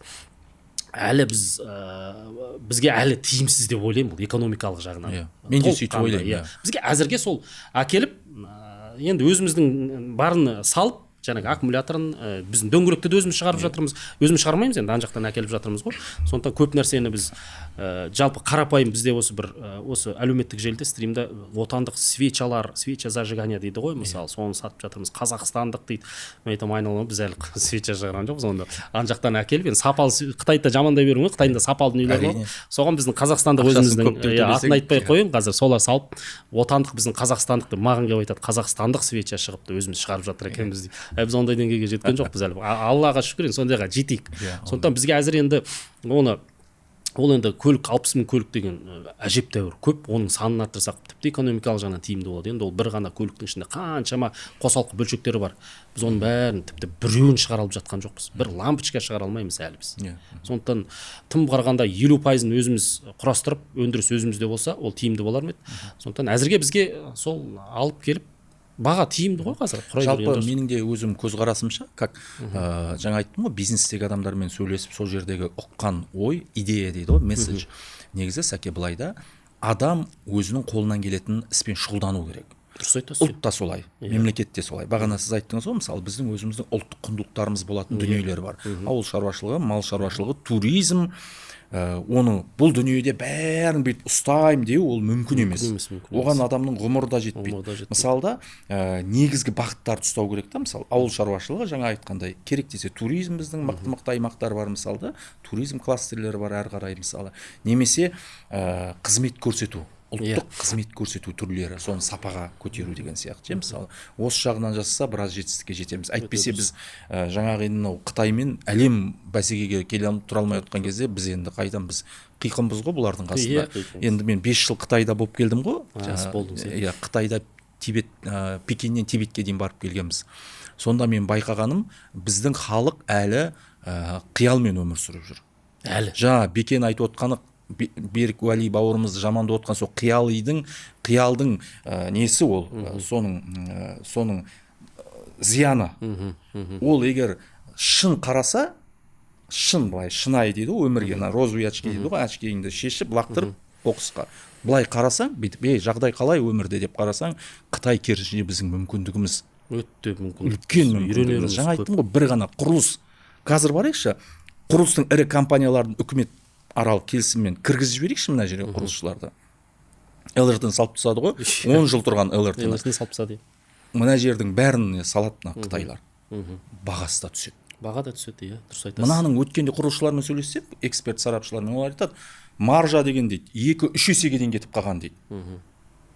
әлі бізге әлі тиімсіз деп ойлаймын бұл экономикалық жағынан. Yeah. Мен де сөйтіп ойлаймын. Yeah. Бізге әзірге сол әкеліп, енді өзіміздің барын салып, жаңағы аккумуляторын, біздің дөңгелекті де өзіміз шығарып жатырмыз. Өзіміз шығармаймыз енді, ана жақтан әкеліп жатырмыз ғой. Сондықтан көп нәрсені біз жалпы қарапайым бізде осы бір осы әлеуметтік желіде стримда отандық свечалар, свеча зажигания дейді ғой, мысалы, соны сатып жатырмыз. Қазақстандық дейді. Мен айтамын, айналам, біз әлі свеча шығарған жоқпыз, онда ана жақтан әкеліп, енді сапалы, Қытайды да жамандай беруің ғой, Қытайдың да сапалы дүниелері бар. Соған біздің қазақстандық өзіміздің атын айтпай қояйын қазір, солар салып, отандық біздің қазақстандық деп маған келіп айтады, қазақстандық свеча шығыпты, өзіміз шығарып жатыр екенбіз дейді. Біз ондай деңгейге жеткен жоқпыз әлі. Аллаға шүкір, енді сондайға жетейік. Сондықтан бізге әзір енді оны, ол енді көлік 60 мың көлік деген әжептәуір көп, оның санын арттырсақ тіпті экономикалық жағынан тиімді болады. Енді ол бір ғана көліктің ішінде қаншама қосалқы бөлшектері бар. Біз оның бәрін тіпті біреуін шығара алып жатқан жоқпыз. Бір лампочка шығара алмаймыз әлі біз. Сондықтан тым қарағанда 50%-ын өзіміз құрастырып, өндіріс өзімізде болса, ол тиімді болар ма еді? Сондықтан әзірге бізге сол алып келіп баға тиімді ғой қазір. Жалпы менің де өзім көзқарасымша, как жаңа айттым ғой, бизнестегі адамдармен сөйлесіп, сол жердегі ұққан ой, идея дейді ғой, месседж. Негізі сәке былай да, адам өзінің қолынан келетін іспен шұғылдану керек. Дұрыс айтасыз. Ұлт та солай, мемлекет те солай. Бағана сіз айттыңыз ғой, мысалы, біздің өзіміздің ұлттық құндылықтарымыз болатын дүниелер бар. Ауыл шаруашылығы, мал шаруашылығы, туризм, оны бұл дүниеде бәрін бүйтіп ұстаймын деу ол мүмкін емес. Оған адамның ғұмыры да жетпейді. Мысалы да, негізгі бағыттарды ұстау керек та, мысалы, ауыл шаруашылығы жаңа айтқандай, керек десе туризм, біздің мықты-мықты аймақтар бар, мысалы да, туризм кластерлері бар әрі қарай, мысалы, немесе қызмет көрсету, ұлттық қызмет көрсету түрлері, соны сапаға көтеру деген сияқты. Мысалы, осы жағынан жасаса біраз жетістікке жетеміз. Әйтпесе біз жаңағы енді мынау Қытаймен әлем бәсекеге келе тұра алмай отқан кезде біз енді қайдан, біз қиқымбыз ғой бұлардың қасында. Енді мен 5 жыл Қытайда болып келдім ғой. Иә, Қытайда Тибет, Пекиннен Тибетке дейін барып келгенбіз. Сонда мен байқағаным, біздің халық әлі қиялмен өмір сүріп жүр. Әлі. Жаңа Бекен айтып отқаны, Берік Уәли бауырымызды жамандап отқан сол қиялдың несі ол, соның зияны. Ол егер шын қараса, шын былай шынайы дейді ғой өмірге, мына розовый очки дейді ғой, очкиіңді шешіп лақтырып қоқысқа. Былай қарасаң, бүйтіп, ей, жағдай қалай өмірде деп қарасаң, Қытай керісінше біздің мүмкіндігіміз өте мүмкін. Үлкен мүмкіндігіміз. Жаңа айттым ғой, бір ғана құрылыс. Қазір барайықшы, құрылыстың ірі компанияларын үкімет аралық келісіммен кіргізіп жіберейікші мына жерге құрылысшыларды. ЛРТ-ны салып тастады ғой, 10 жыл тұрған ЛРТ-ны. ЛРТ-ны салып тастады. Мына жердің бәрін салады мына қытайлар. Бағасы да түседі. Баға да түседі, иә, дұрыс айтасыз. Мынаның өткенде құрылысшылармен сөйлессек, эксперт сарапшылармен, олар айтады, маржа деген дейді, 2-3 есеге дейін кетіп қалған дейді.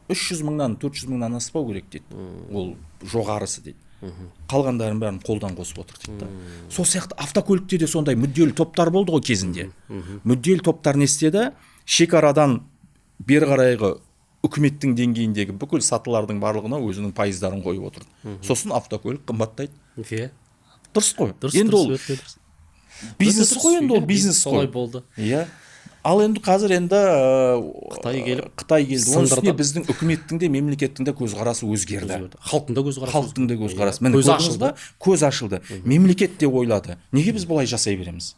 300 мыңнан 400 мыңнан аспау керек дейді. Ол жоғарысы дейді. Қалғандарын бәрін қолдан қосып отыр дейді. Сол сияқты автокөлікте де сондай мүдделі топтар болды ғой кезінде. Мүдделі топтар не істеді? Шекарадан бері қарайғы үкіметтің деңгейіндегі бүкіл сатылардың барлығына өзінің пайыздарын қойып отырды. Сосын автокөлік қымбаттайды. Дұрыс қой. Енді ол бизнес қой, енді ол бизнес қой. Солай болды. Иә. Ал енді қазір енді Қытай келіп, Қытай келді. Оның үстіне біздің үкіметтің де, мемлекеттің де көзқарасы өзгерді. Халықтың да көзқарасы. Халықтың да көзқарасы. Міне, көз ашылды. Көз ашылды. Мемлекет те ойлады. Неге біз бұлай жасай береміз?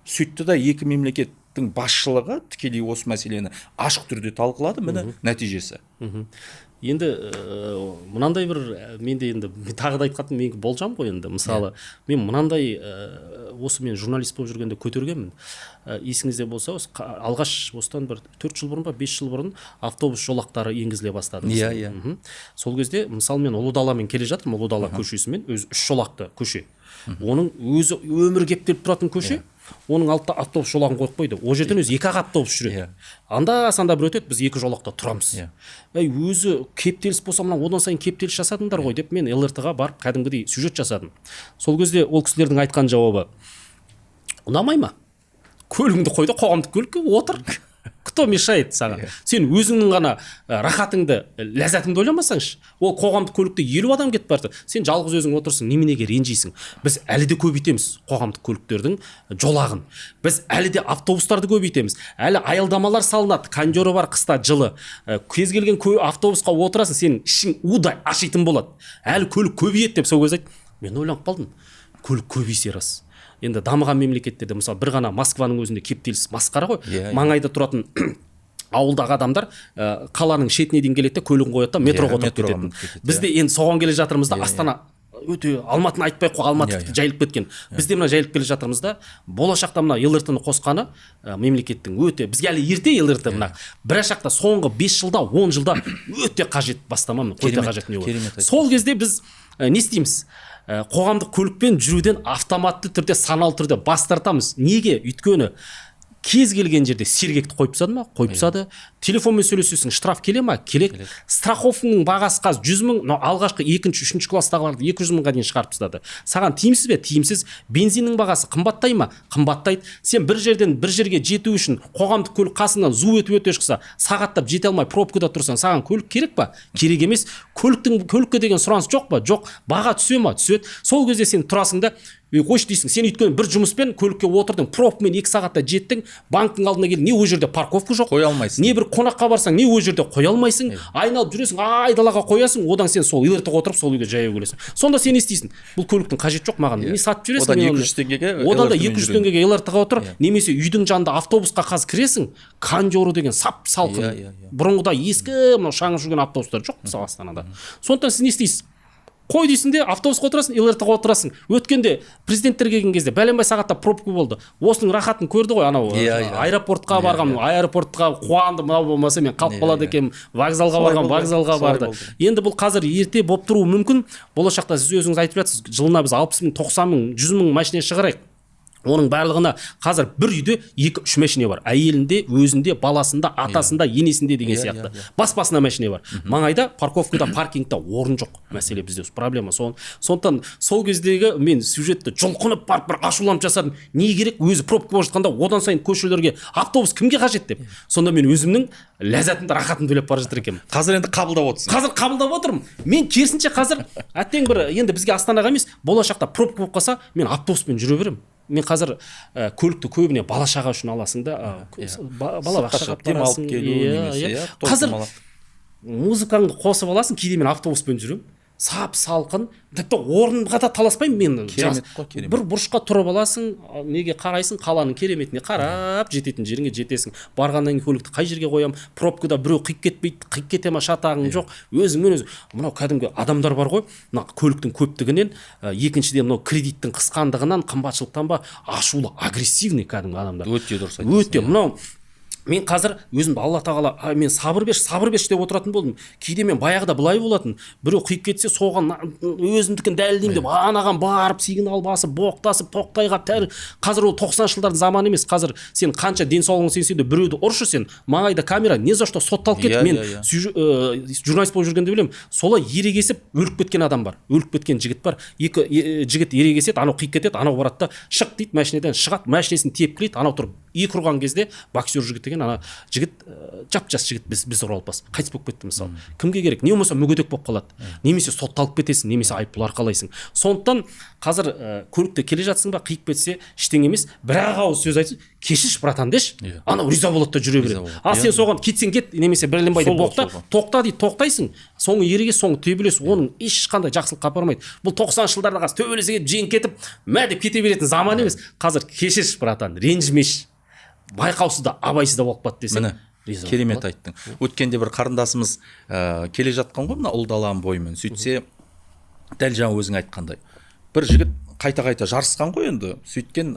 Сөйтті да екі мемлекеттің басшылығы тікелей осы мәселені ашық түрде талқылады. Міне нәтижесі. Енді мынандай бір, мен де енді тағы да айтқаным, менікі болжам ғой енді. Мысалы, мен мынандай Осы мен журналист болып жүргенде көтергенмін. Есіңізде болса, осы алғаш осыдан бір 4 жыл бұрын ба, 5 жыл бұрын автобус жолақтары енгізіле бастады. Иә, иә. Сол кезде, мысалы, мен Ұлы Даламен келе жатырмын, Ұлы Дала көшесімен, өзі үш жолақты көше. Оның өзі өмір кептеліп тұратын көше. Оның алдында автобус жолағын қойып қойды. Ол жерден өзі екі ақ автобус жүреді. Анда санда бір өтеді, біз екі жолақта тұрамыз. Әй, өзі кептеліс болса, мына одан сайын кептеліс жасадыңдар ғой деп мен ЛРТ-ға барып кәдімгідей сюжет жасадым. Сол кезде ол кісілердің айтқан жауабы: ұнамай ма? Көлігіңді қой да қоғамдық көлікке отыр. Кто мешает саған? Сен өзіңнің ғана рахатыңды, ләззатыңды ойламасаңшы. Ол қоғамдық көлікте 50 адам кетіп барды. Сен жалғыз өзің отырсың, неменеге ренжисің? Біз әлі де көбейтеміз қоғамдық көліктердің жолағын. Біз әлі де автобустарды көбейтеміз. Әлі аялдамалар салынады, кондері бар, қыста жылы. Кез келген автобусқа отырасың, сенің ішің удай ашитын болады. Әлі көлік көбейеді деп сол кезде айтты. Мен ойланып қалдым. Көлік көбейсе рас. Енді дамыған мемлекеттерде, мысалы, бір ғана Москваның өзінде кептеліс масқара ғой. Иә, иә. Маңайда тұратын ауылдағы адамдар қаланың шетіне дейін келеді де, көлігін қояды да, метроға отырып метроға кететін. мініп кетеді. Біз де енді соған келе жатырмыз да. Астана өте, Алматыны айтпай ақ қой, Алматы тіпті жайылып кеткен. Біз де мына жайылып келе жатырмыз да. Болашақта мына ЛРТ-ны қосқаны мемлекеттің өте, бізге әлі ерте ЛРТ, мына бір жақта соңғы 5 жылда, 10 жылда өте қажет бастама, мына өте қажет не болды. Керемет айттыңыз. Сол кезде біз не істейміз? Қоғамдық көлікпен жүруден автоматты түрде, саналы түрде бас тартамыз. Неге? Өйткені кез келген жерде сергекті қойып тастады ма? Қойып тастады. Телефонмен сөйлесесің, штраф келе ма? Келеді. Страховканың бағасы қазір 100 мың, мынау алғашқы екінші, үшінші класстағыларды 200 мыңға дейін шығарып тастады. Саған тиімсіз бе? Тиімсіз. Бензиннің бағасы қымбаттай ма? Қымбаттайды. Сен бір жерден бір жерге жету үшін қоғамдық көлік қасынан зу етіп өте шықса, сағаттап жете алмай пробкада тұрсаң, саған көлік керек па? Керек емес. Көлікке деген сұраныс жоқ па? Жоқ. Баға түсе ма? Түседі. Сол кезде сен тұрасың да, ей, қойшы дейсің. Сен өйткені бір жұмыспен көлікке отырдың, пробкамен 2 сағатта жеттің, банктің алдына келдің, не ол жерде парковка жоқ. Қоя алмайсың. Не бір қонаққа барсаң, не ол жерде қоя алмайсың. Айналып жүресің, айдалаға қоясың, одан сен сол ЛРТ-ға отырып, сол үйге жаяу келесің. Сонда сен не істейсің? Бұл көліктің қажеті жоқ маған. Не сатып жібересің Одан мен оны? 200 теңгеге Одан да ЛРТ-мен 200 жүремін. теңгеге ЛРТ-ға отыр, немесе үйдің жанында автобусқа қазір кіресің, кондері деген сап салқын. Иә, иә, иә. Бұрынғыдай ескі мынау шаңы жүрген автобустар жоқ мысалы Астанада. Сондықтан сіз не істейсіз? Қой дейсің де, автобусқа отырасың, ЛРТ-ға отырасың. Өткенде президенттер келген кезде бәленбай сағатта пробка болды. Осының рахатын көрді ғой анау, Иә, иә. аэропортқа барған, аэропортқа қуанды, мынау болмаса мен қалып қалады екенмін. Вокзалға Солай барған, болды, вокзалға солай барды. болды. Енді бұл қазір ерте болып тұруы мүмкін. Болашақта сіз өзіңіз айтып жатсыз, жылына біз 60 мың, 90 мың, 100 мың машина шығарайық. Оның барлығына қазір бір үйде 2-3 машина бар. Әйелінде, өзінде, баласында, атасында, енесінде деген Иә, сияқты. иә, иә. Бас басына машина бар. Маңайда парковкада, паркингта орын жоқ. Мәселе бізде осы проблема. Сондықтан сол кездегі мен сюжетті жұлқынып барып бір ашуланып жасадым. Не керек, өзі пробка болып жатқанда одан сайын көшелерге автобус кімге қажет деп. Сонда мен өзімнің ләззатымды, рахатымды төлеп бара жатыр екенмін. Қазір енді қабылдап отырсың. Қазір қабылдап отырмын. Мен керісінше қазір әттең бір енді бізге Астанаға емес, болашақта пробка болып қалса, мен автобуспен жүре беремін. Мен қазір көлікті көбіне бала шаға үшін аласың да, балабақшаға Сыртқа шығып демалып барасың. келу немесе, Иә. иә, Қазір тоқтамалы. музыкаңды қосып аласың, кейде мен автобуспен жүремін. Сап салқын, тіпті орынға да таласпаймын мен. Керемет қой, керемет. Бір бұрышқа тұрып аласың, неге қарайсың, қаланың кереметіне қарап, жететін жеріңе жетесің. Барғаннан кейін көлікті қай жерге қоямын, пробкада біреу қиып кетпейді, қиып кете ма, шатағың жоқ. Өзіңмен өзің. Мынау кәдімгі адамдар бар ғой, мына көліктің көптігінен, екіншіден мынау кредиттің қысқандығынан, қымбатшылықтан ба, ашулы, агрессивный кәдімгі адамдар. Өте дұрыс айтасың, Өте, мынау мен қазір өзімді Алла тағала, мен сабыр берші, сабыр берші деп отыратын болдым. Кейде мен баяғыда былай болатын, біреу қиып кетсе, соған өзімдікін дәлелдеймін деп, анаған барып сигнал басып, боқтасып, тоқтай қалып, тәрі. Қазір ол тоқсаныншы жылдардың заманы емес. Қазір сен қанша денсаулығың сенсе де біреуді ұршы сен, маңайда камера, не за что сотталып кет. Мен иә, иә. журналист болып жүргенде білемін, солай ерегесіп өліп кеткен адам бар, өліп кеткен жігіт бар. Екі жігіт ерегеседі, анау қиып кетеді, анау барады да шық дейді, машинадан шығады, машинасын тепкілейді, анау тұрып екі ұрған кезде боксер жігіт деген ана жігіт, жап-жас жігіт, біз оралпас қайтыс болып кетті мысалы. Кімге керек? Не болмаса мүгедек болып қалады, немесе сотталып кетесің, немесе айыппұл арқалайсың. Сондықтан қазір көлікте келе жатсың ба, қиып кетсе ештеңе емес, бір ақ ауыз сөз айтсын, кешірші братан деші, анау риза болады да жүре Риза береді. болады. Ал сен соған кетсең кет, немесе бәленбай деп Сол ғой, боқта, сол ғой. тоқта дейді, тоқтайсың, соңы ерегес, соңы төбелес, оның ешқандай жақсылыққа апармайды. Бұл тоқсаныншы жылдарда қазір төбелесе кетіп, жеңіп кетіп, мә деп кете беретін заман емес. Қазір кешірші братан, ренжімеші, байқаусызда, абайсызда болып қалды десең, Міне, риза болып керемет қалады. айттың. Өткенде бір қарындасымыз, келе жатқан ғой мына Ұлы даланың бойымен. Сөйтсе, дәл жаңа өзің айтқандай, бір жігіт Қайта-қайта жарысқан ғой енді. Сөйткен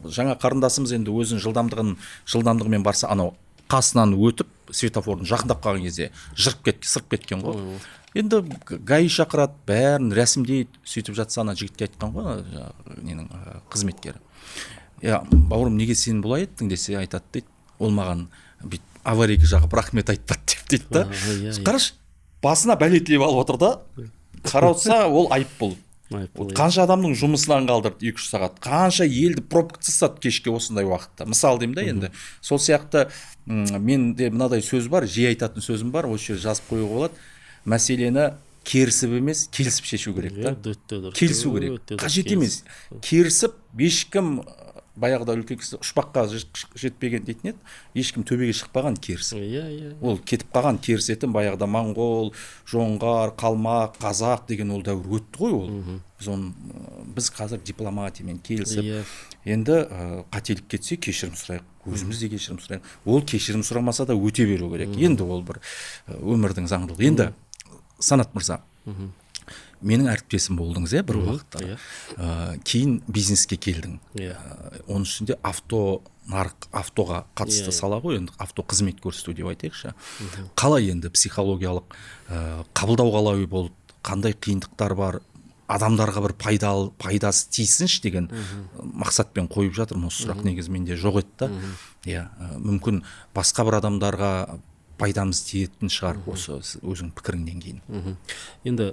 жаңа қарындасымыз енді өзінің жылдамдығымен барса, анау қасынан өтіп, светофордың жақындап қалған кезде жырып кеткен, сырып кеткен ғой. Енді ГАИ шақырады, бәрін рәсімдейді. Сөйтіп жатса, ана жігітке айтқан ғой ненің қызметкері. Я, бауырым, неге сен бұлай еттің десе, айтады дейді, ол маған бүйтіп аварийка жағып рахмет айтпады деп дейді да. Қарашы, басына бәле тілеп алып отыр да, қарап ол айыппұл. Қанша адамның жұмысынан қалдырды 2-3 сағат, қанша елді пробка тастады кешке осындай уақытта. Мысал деймін да енді. Сол сияқты менде мынадай сөз бар, жиі айтатын сөзім бар, осы жерде жазып қоюға болады. Мәселені керісіп емес, келісіп шешу керек та. Келісу керек. Қажет емес. Керісіп ешкім, баяғыда үлкен кісі ұшпаққа жетпеген дейтін еді, ешкім төбеге шықпаған керісіп. Иә, иә. Ол кетіп қалған керісетін баяғыда моңғол, жоңғар, қалмақ, қазақ деген ол дәуір өтті ғой ол. Біз қазір дипломатиямен келісіп, енді қателік кетсе кешірім сұрайық, өзіміз де кешірім сұрайық. Ол кешірім сұрамаса да өте беру керек. Енді ол бір өмірдің заңдылығы. Енді Санат мырза, менің әріптесім болдыңыз, иә, бір уақытта. Кейін бизнеске келдің. Оның ішінде авто нарық, автоға қатысты сала ғой енді, авто қызмет көрсету деп айтайықшы. Қалай енді психологиялық қабылдау қалай болды, қандай қиындықтар бар, адамдарға бір пайдасы тисінші деген мақсатпен қойып жатырмын осы сұрақ, негізі менде жоқ еді да. Иә, мүмкін басқа бір адамдарға пайдамыз тиетін шығар осы өзің пікіріңнен кейін. Енді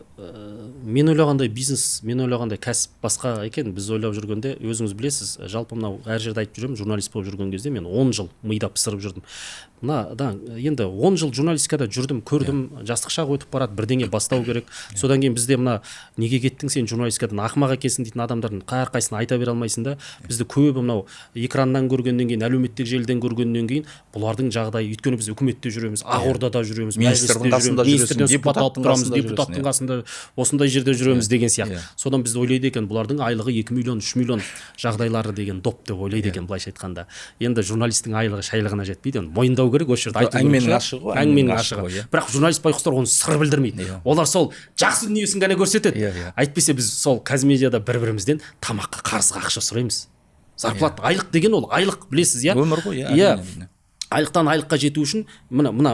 мен ойлағандай бизнес, мен ойлағандай кәсіп басқа екен. Біз ойлап жүргенде, өзіңіз білесіз, жалпы мынау әр жерде айтып жүремін, журналист болып жүрген кезде мен 10 жыл мида пысырып жүрдім. Мына, да, енді 10 жыл журналистикада жүрдім, көрдім, жастық шақ өтіп барады, бірдеңе бастау керек. Содан кейін бізде мына неге кеттің сен журналистикадан, ақымақ екенсің дейтін адамдардың әрқайсысын айта бере алмайсың да. Бізді көбі мынау экраннан көргеннен кейін, әлеуметтік желіден көргеннен кейін бұлардың жағдайы, өйткені біз үкіметте жүреміз, Ақордада жүреміз, министрдің мәжілісте қасында жүреміз, жүресің, министрден сұхбат алып депутаттың тұрамыз, қасында депутаттың жүресің, қасында осындай жерде жүреміз деген сияқты. Иә. Содан бізді ойлайды екен, бұлардың айлығы 2 миллион, 3 миллион жағдайлары деген доп деп ойлайды екен, былайша айтқанда. Енді журналистің айлығы шайлығына жетпейді, енді мойындау керек, осы жерде айту керек Әңгіменің шығар. ашығы ғой, Әңгіменің әңгіменің ашығы. ашығы ғой, иә. Бірақ журналист байқұстар оны сыр білдірмейді. Олар сол жақсы дүниесін ғана көрсетеді. Иә, иә. Әйтпесе біз сол Қазмедиада бір-бірімізден тамаққа қарызға ақша сұраймыз. Зарплата, айлық деген ол айлық, білесіз, иә? Өмір ғой, иә, Иә. әрине, әрине. Айлықтан айлыққа жету үшін мына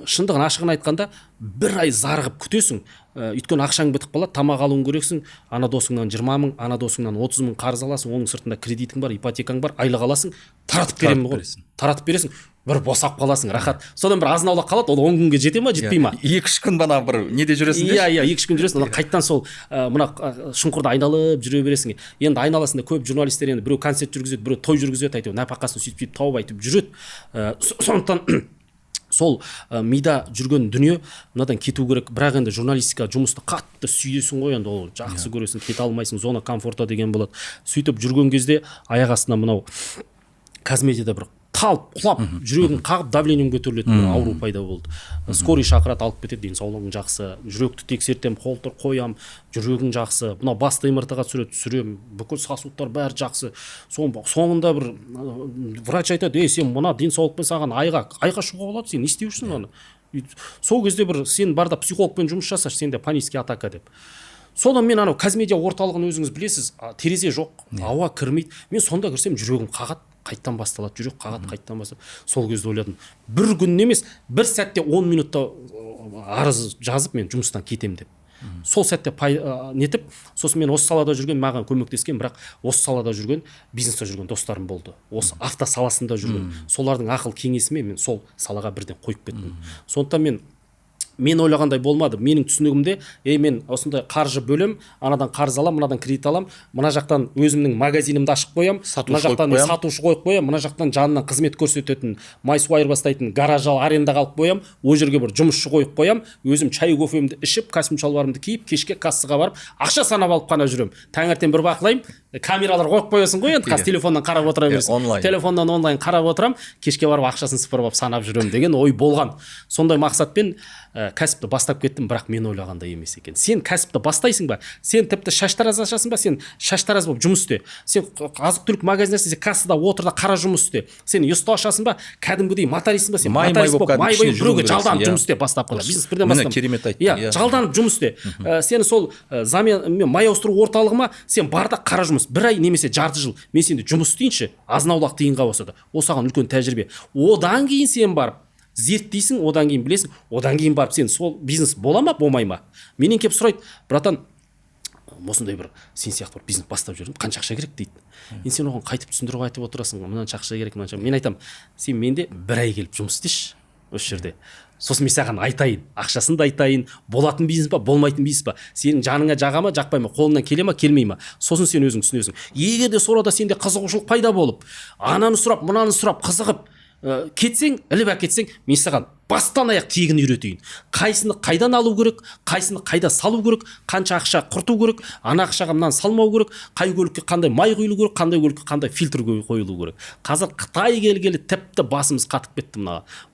шындығын ашығын айтқанда бір ай зарығып күтесің. Өйткені ақшаң бітіп қалады, тамақ алуың керексің, ана досыңнан 20 мың, ана досыңнан 30 мың қарыз аласың, оның сыртында кредитің бар, ипотекаң бар, айлық аласың, таратып беремін ғой. Бересің. Таратып бересің, бір босап қаласың, рахат. Содан бір азын аулақ қалады, ол 10 күнге жете ма, жетпей ма? 2-3 күн бана бір неде жүресің деші? Иә, иә, 2-3 күн жүресің, одан қайтадан сол мына шұңқырда айналып жүре бересің. Енді айналасында көп журналистер енді біреу концерт жүргізеді, біреу той жүргізеді, әйтеуір нәпақасын сөйтіп-сөйтіп тауып айтып жүреді. Сондықтан сол мида жүрген дүние мынадан кету керек. Бірақ енді журналистика жұмысты қатты сүйесің ғой, енді ол жақсы көресің, кете алмайсың, зона комфорта деген болады. Сөйтіп жүрген кезде аяқ астынан мынау Қазмедиада бір талып құлап, жүрегің қағып, давлением көтерілетін бір ауру пайда болды. Скорый шақырады, алып кетеді, денсаулығың жақсы, жүректі тексертемін, холтер қоям, жүрегің жақсы, мынау басты МРТ-ға түсіреді, түсіремін, бүкіл сосудтар бәрі жақсы. Соңында бір врач айтады, ей, сен мына денсаулықпен саған айға шығуға болады, сен не істеп жүрсің аны? Сол кезде бір сен бар да психологпен жұмыс жасашы, сенде панический атака деп. Содан мен анау Қазмедиа орталығын өзіңіз білесіз, терезе жоқ, ауа кірмейді. Мен сонда кірсем жүрегім қағады, қайттан басталады, жүрек қағады, қайттан басталады. Сол кезде ойладым, бір күн емес, бір сәтте 10 минутта арыз жазып мен жұмыстан кетемін деп. Сол сәтте нетіп, сосын мен осы салада жүрген, маған көмектескен, бірақ осы салада жүрген, бизнесте жүрген достарым болды. Осы авто саласында жүрген. Солардың ақыл кеңесімен мен сол салаға бірден қойып кеттім. Сондықтан мен ойлағандай болмады. Менің түсінігімде, ей, мен осындай қаржы бөлем, анадан қарыз алам, мынадан кредит алам, мына жақтан өзімнің магазинімді ашып қоям, Сатушы мына қойып жақтан қоям. сатушы қойып қоям, мына жақтан жанынан қызмет көрсететін, май су айырбастайтын гараж арендаға алып қоям, ол жерге бір жұмысшы қойып қоям, өзім чай кофемді ішіп, костюм шалбарымды киіп, кешке кассаға барып ақша санап алып қана жүремін. Таңертең бір бақылаймын, камералар қойып қоясың ғой енді, қазір телефоннан қарап отыра бересің. Онлайн. Телефоннан онлайн қарап отырамын, кешке барып ақшасын сыпырып алып санап жүремін деген ой болған. Сондай мақсатпен Кәсіпті бастап кеттім, бірақ мен ойлағандай емес екен. Сен кәсіпті бастайсың ба, сен тіпті шаштараз ашасың ба, сен шаштараз болып жұмыс істе. Сен азық түлік магазинінде, сен кассада отыр да қара жұмыс істе. Сен ұста ашасың ба, кәдімгідей мотористсің ба, сен Май-май моторист болып болып, май кәдімгі май ішіне жүру біреуге керексің, жалданып иә. жұмыс істе бастапқыда. Бизнес бірден Міне, бастама. керемет айттың, Иә, иә. жалданып жұмыс істе. Сені сол замен мен май ауыстыру орталығыма сен бар да қара жұмыс бір ай немесе жарты жыл мен сенде жұмыс істейінші, азын аулақ тиынға болса да, ол саған үлкен тәжірибе. Одан кейін сен барып зерттейсің, одан кейін білесің, одан кейін барып сен сол бизнес бола ма, болмай ма. Менен келіп сұрайды: «Братан, осындай бір сен сияқты бір бизнес бастап жүрмін, қанша ақша керек?» – дейді. Енді сен оған қайтып түсіндіріп айтып отырасың: мынанша ақша керек, мынанша. Мен айтамын: «Сен менде бір ай келіп жұмыс істеші осы жерде, сосын мен саған айтайын, ақшасын да айтайын, болатын бизнес па, болмайтын бизнес па, сенің жаныңа жаға ма, жақпай ма, қолыңнан келе ма, келмей ма. Сосын сен өзің түсінесің. Егер де сол арада сенде қызығушылық пайда болып, ананы сұрап, мынаны сұрап, қызығып кетсең, іліп әкетсең, мен саған бастан аяқ тегін үйретейін: қайсыны қайдан алу керек, қайсыны қайда салу керек, қанша ақша құрту керек, ана ақшаға мынаны салмау керек, қай көлікке қандай май құйылу керек, қандай көлікке қандай фильтр қойылу керек. Қазір Қытай келгелі тіпті басымыз қатып кетті.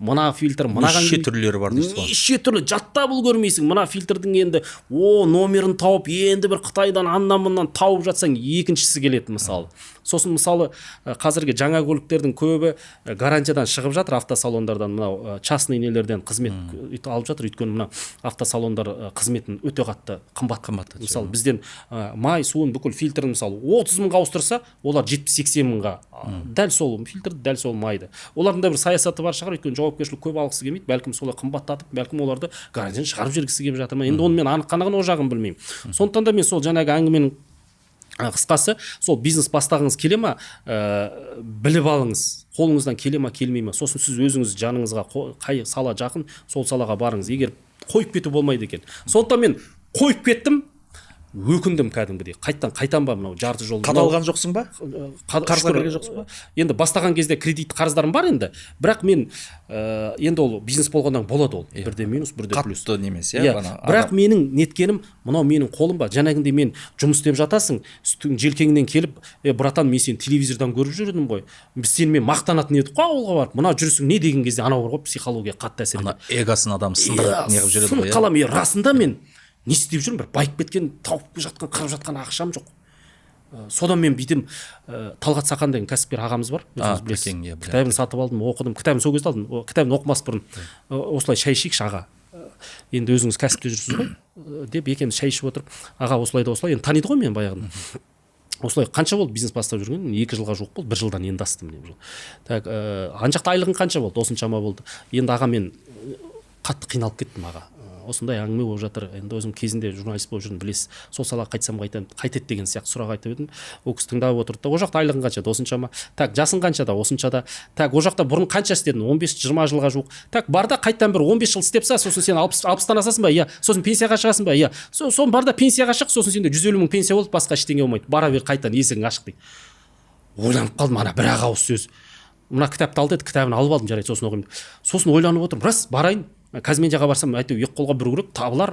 Мына фильтр мынаған Неше келмейді. түрлері бар дейсіз ғой. Неше түрлі, жаттап үлгермейсің. Мына фильтрдің енді о номерін тауып, енді бір Қытайдан аннан мыннан тауып жатсаң, екіншісі келеді, мысалы. Сосын, мысалы, қазіргі жаңа көліктердің көбі гарантиядан шығып жатыр автосалондардан, мынау частный нелерден қызмет алып жатыр, өйткені мына автосалондар қызметін өте қатты қымбат. Қымбаттатып. Мысалы, бізден май, суын, бүкіл фильтрін, мысалы, 30 мыңға ауыстырса, олар 70-80 мыңға дәл сол фильтрді, дәл сол майды. Олардың да бір саясаты бар шығар, өйткені жауапкершілік көп алғысы келмейді, бәлкім, солай қымбаттатып, бәлкім, оларды гарантиядан шығарып жібергісі келіп жатыр ма, енді оны мен анық қанығын ол жағын білмеймін. Сондықтан да мен сол жаңағы әңгіменің қысқасы, сол бизнес бастағыңыз келе ма, біліп алыңыз, қолыңыздан келе ма, келмей ма. Сосын сіз өзіңіз жаныңызға қай сала жақын, сол салаға барыңыз. Егер қойып кету болмайды екен. Сондықтан мен қойып кеттім, өкіндім кәдімгідей. Қайттан қайтам ба мынау жарты жол? Қадалған жоқсың ба? Қарызға Шүкір, кірген жоқсың ба? Енді бастаған кезде кредит қарыздарым бар енді, бірақ мен енді ол бизнес болғаннан болады ол, бірде минус, бірде плюс. Қатты немес, иә. Иә, Ана бірақ менің неткенім, мынау менің қолым ба? Жаңағындай мен жұмыс істеп жатасың, үстің желкеңнен келіп: «Е, братан, мен сені телевизордан көріп жүр едім ғой, біз сенімен мақтанатын едік қой ауылға барып, мына жүрісің не?» – деген кезде анау бар ғой, психология қатты әсер Ана етеді. эгосын адам сындырып Иә, неғып жүреді сынып ғой, иә. қаламын. Иә, расында мен не істеп жүрмін? Бір байып кеткен, тауып жатқан, қырып жатқан ақшам жоқ. Содан мен бүйтем, Талғат Сақан деген кәсіпкер ағамыз бар, өзіңіз білесіз. Тәкең, иә, білемін. Кітабын сатып алдым, оқыдым. Кітабын сол кезде алдым. Кітабын оқымас бұрын «Осылай шай ішейікші, аға, енді өзіңіз кәсіпте жүрсіз ғой», деп, екеуміз шай ішіп отырып: «Аға, осылай да осылай», енді таниды ғой мені баяғыдан. «Осылай, қанша болды бизнес бастап жүрген?» «2 жылға жуық болды, бір жылдан енді асты міне жыл». «Так, ана жақта айлығың қанша болды?» «Осыншама болды». «Енді, аға, мен қатты қиналып кеттім, аға. Осындай әңгіме болып жатыр, енді өзім кезінде журналист болып жүрдім, білесіз, сол салаға қайтсам қайтамын, қайтеді» деген сияқты сұрақ айтып едім. Ол кісі тыңдап отырды да: «Ол жақта айлығың қанша?» «Осыншама». «Так, жасың қаншада?» «Осыншада». «Так, ол жақта бұрын қанша істедің?» «15-20 жылға жуық». «Так, бар да қайтадан бір 15 жыл істеп таста, сосын сен 60-тан асасың ба?» «Иә». «Сосын пенсияға шығасың ба?» «Иә». «Сосын бар да пенсияға шық, сосын сенде 150 мың пенсия болды, басқа ештеңе болмайды, бара бер қайтадан, есігің ашық», – дейді. Ойланып қалдым. Ана бір ақ ауыз сөз. «Мына кітапты ал», – деді. Кітабын алып алдым. «Жарайды, сосын оқимын». Сосын ойланып отырмын: рас, барайын, Казмедиаға барсам, әйтеуір екі қолға бір күрек табылар,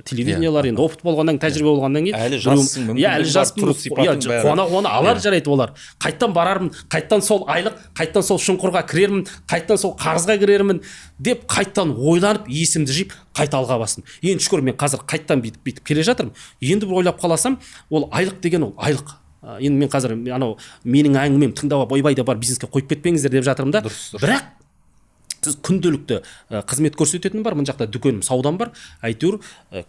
телевидениялар, енді опыт болғаннан кейін, тәжірибе болғаннан кейін. Әлі жассың, Иә, әлі мүмкіндігің бар, жаспын. түр сипатың Иә, бәрі. қуана қуана алар, жарайды олар. Қайттан барармын, қайттан сол айлық, қайттан сол шұңқырға кірермін, қайттан сол қарызға кірермін деп, қайттан ойланып, есімді жиып, қайта алға бастым. Енді шүкір, мен қазір қайттан бүйтіп бүйтіп келе жатырмын. Енді бір ойлап қаласам, ол айлық деген ол айлық. Енді мен қазір анау менің әңгімем тыңдап алып, ойбай да бар бизнеске қойып кетпеңіздер деп жатырмын да. Дұрыс, дұрыс. Бірақ сіз күнделікті қызмет көрсететін бар, мына жақта дүкенім, саудам бар, әйтеуір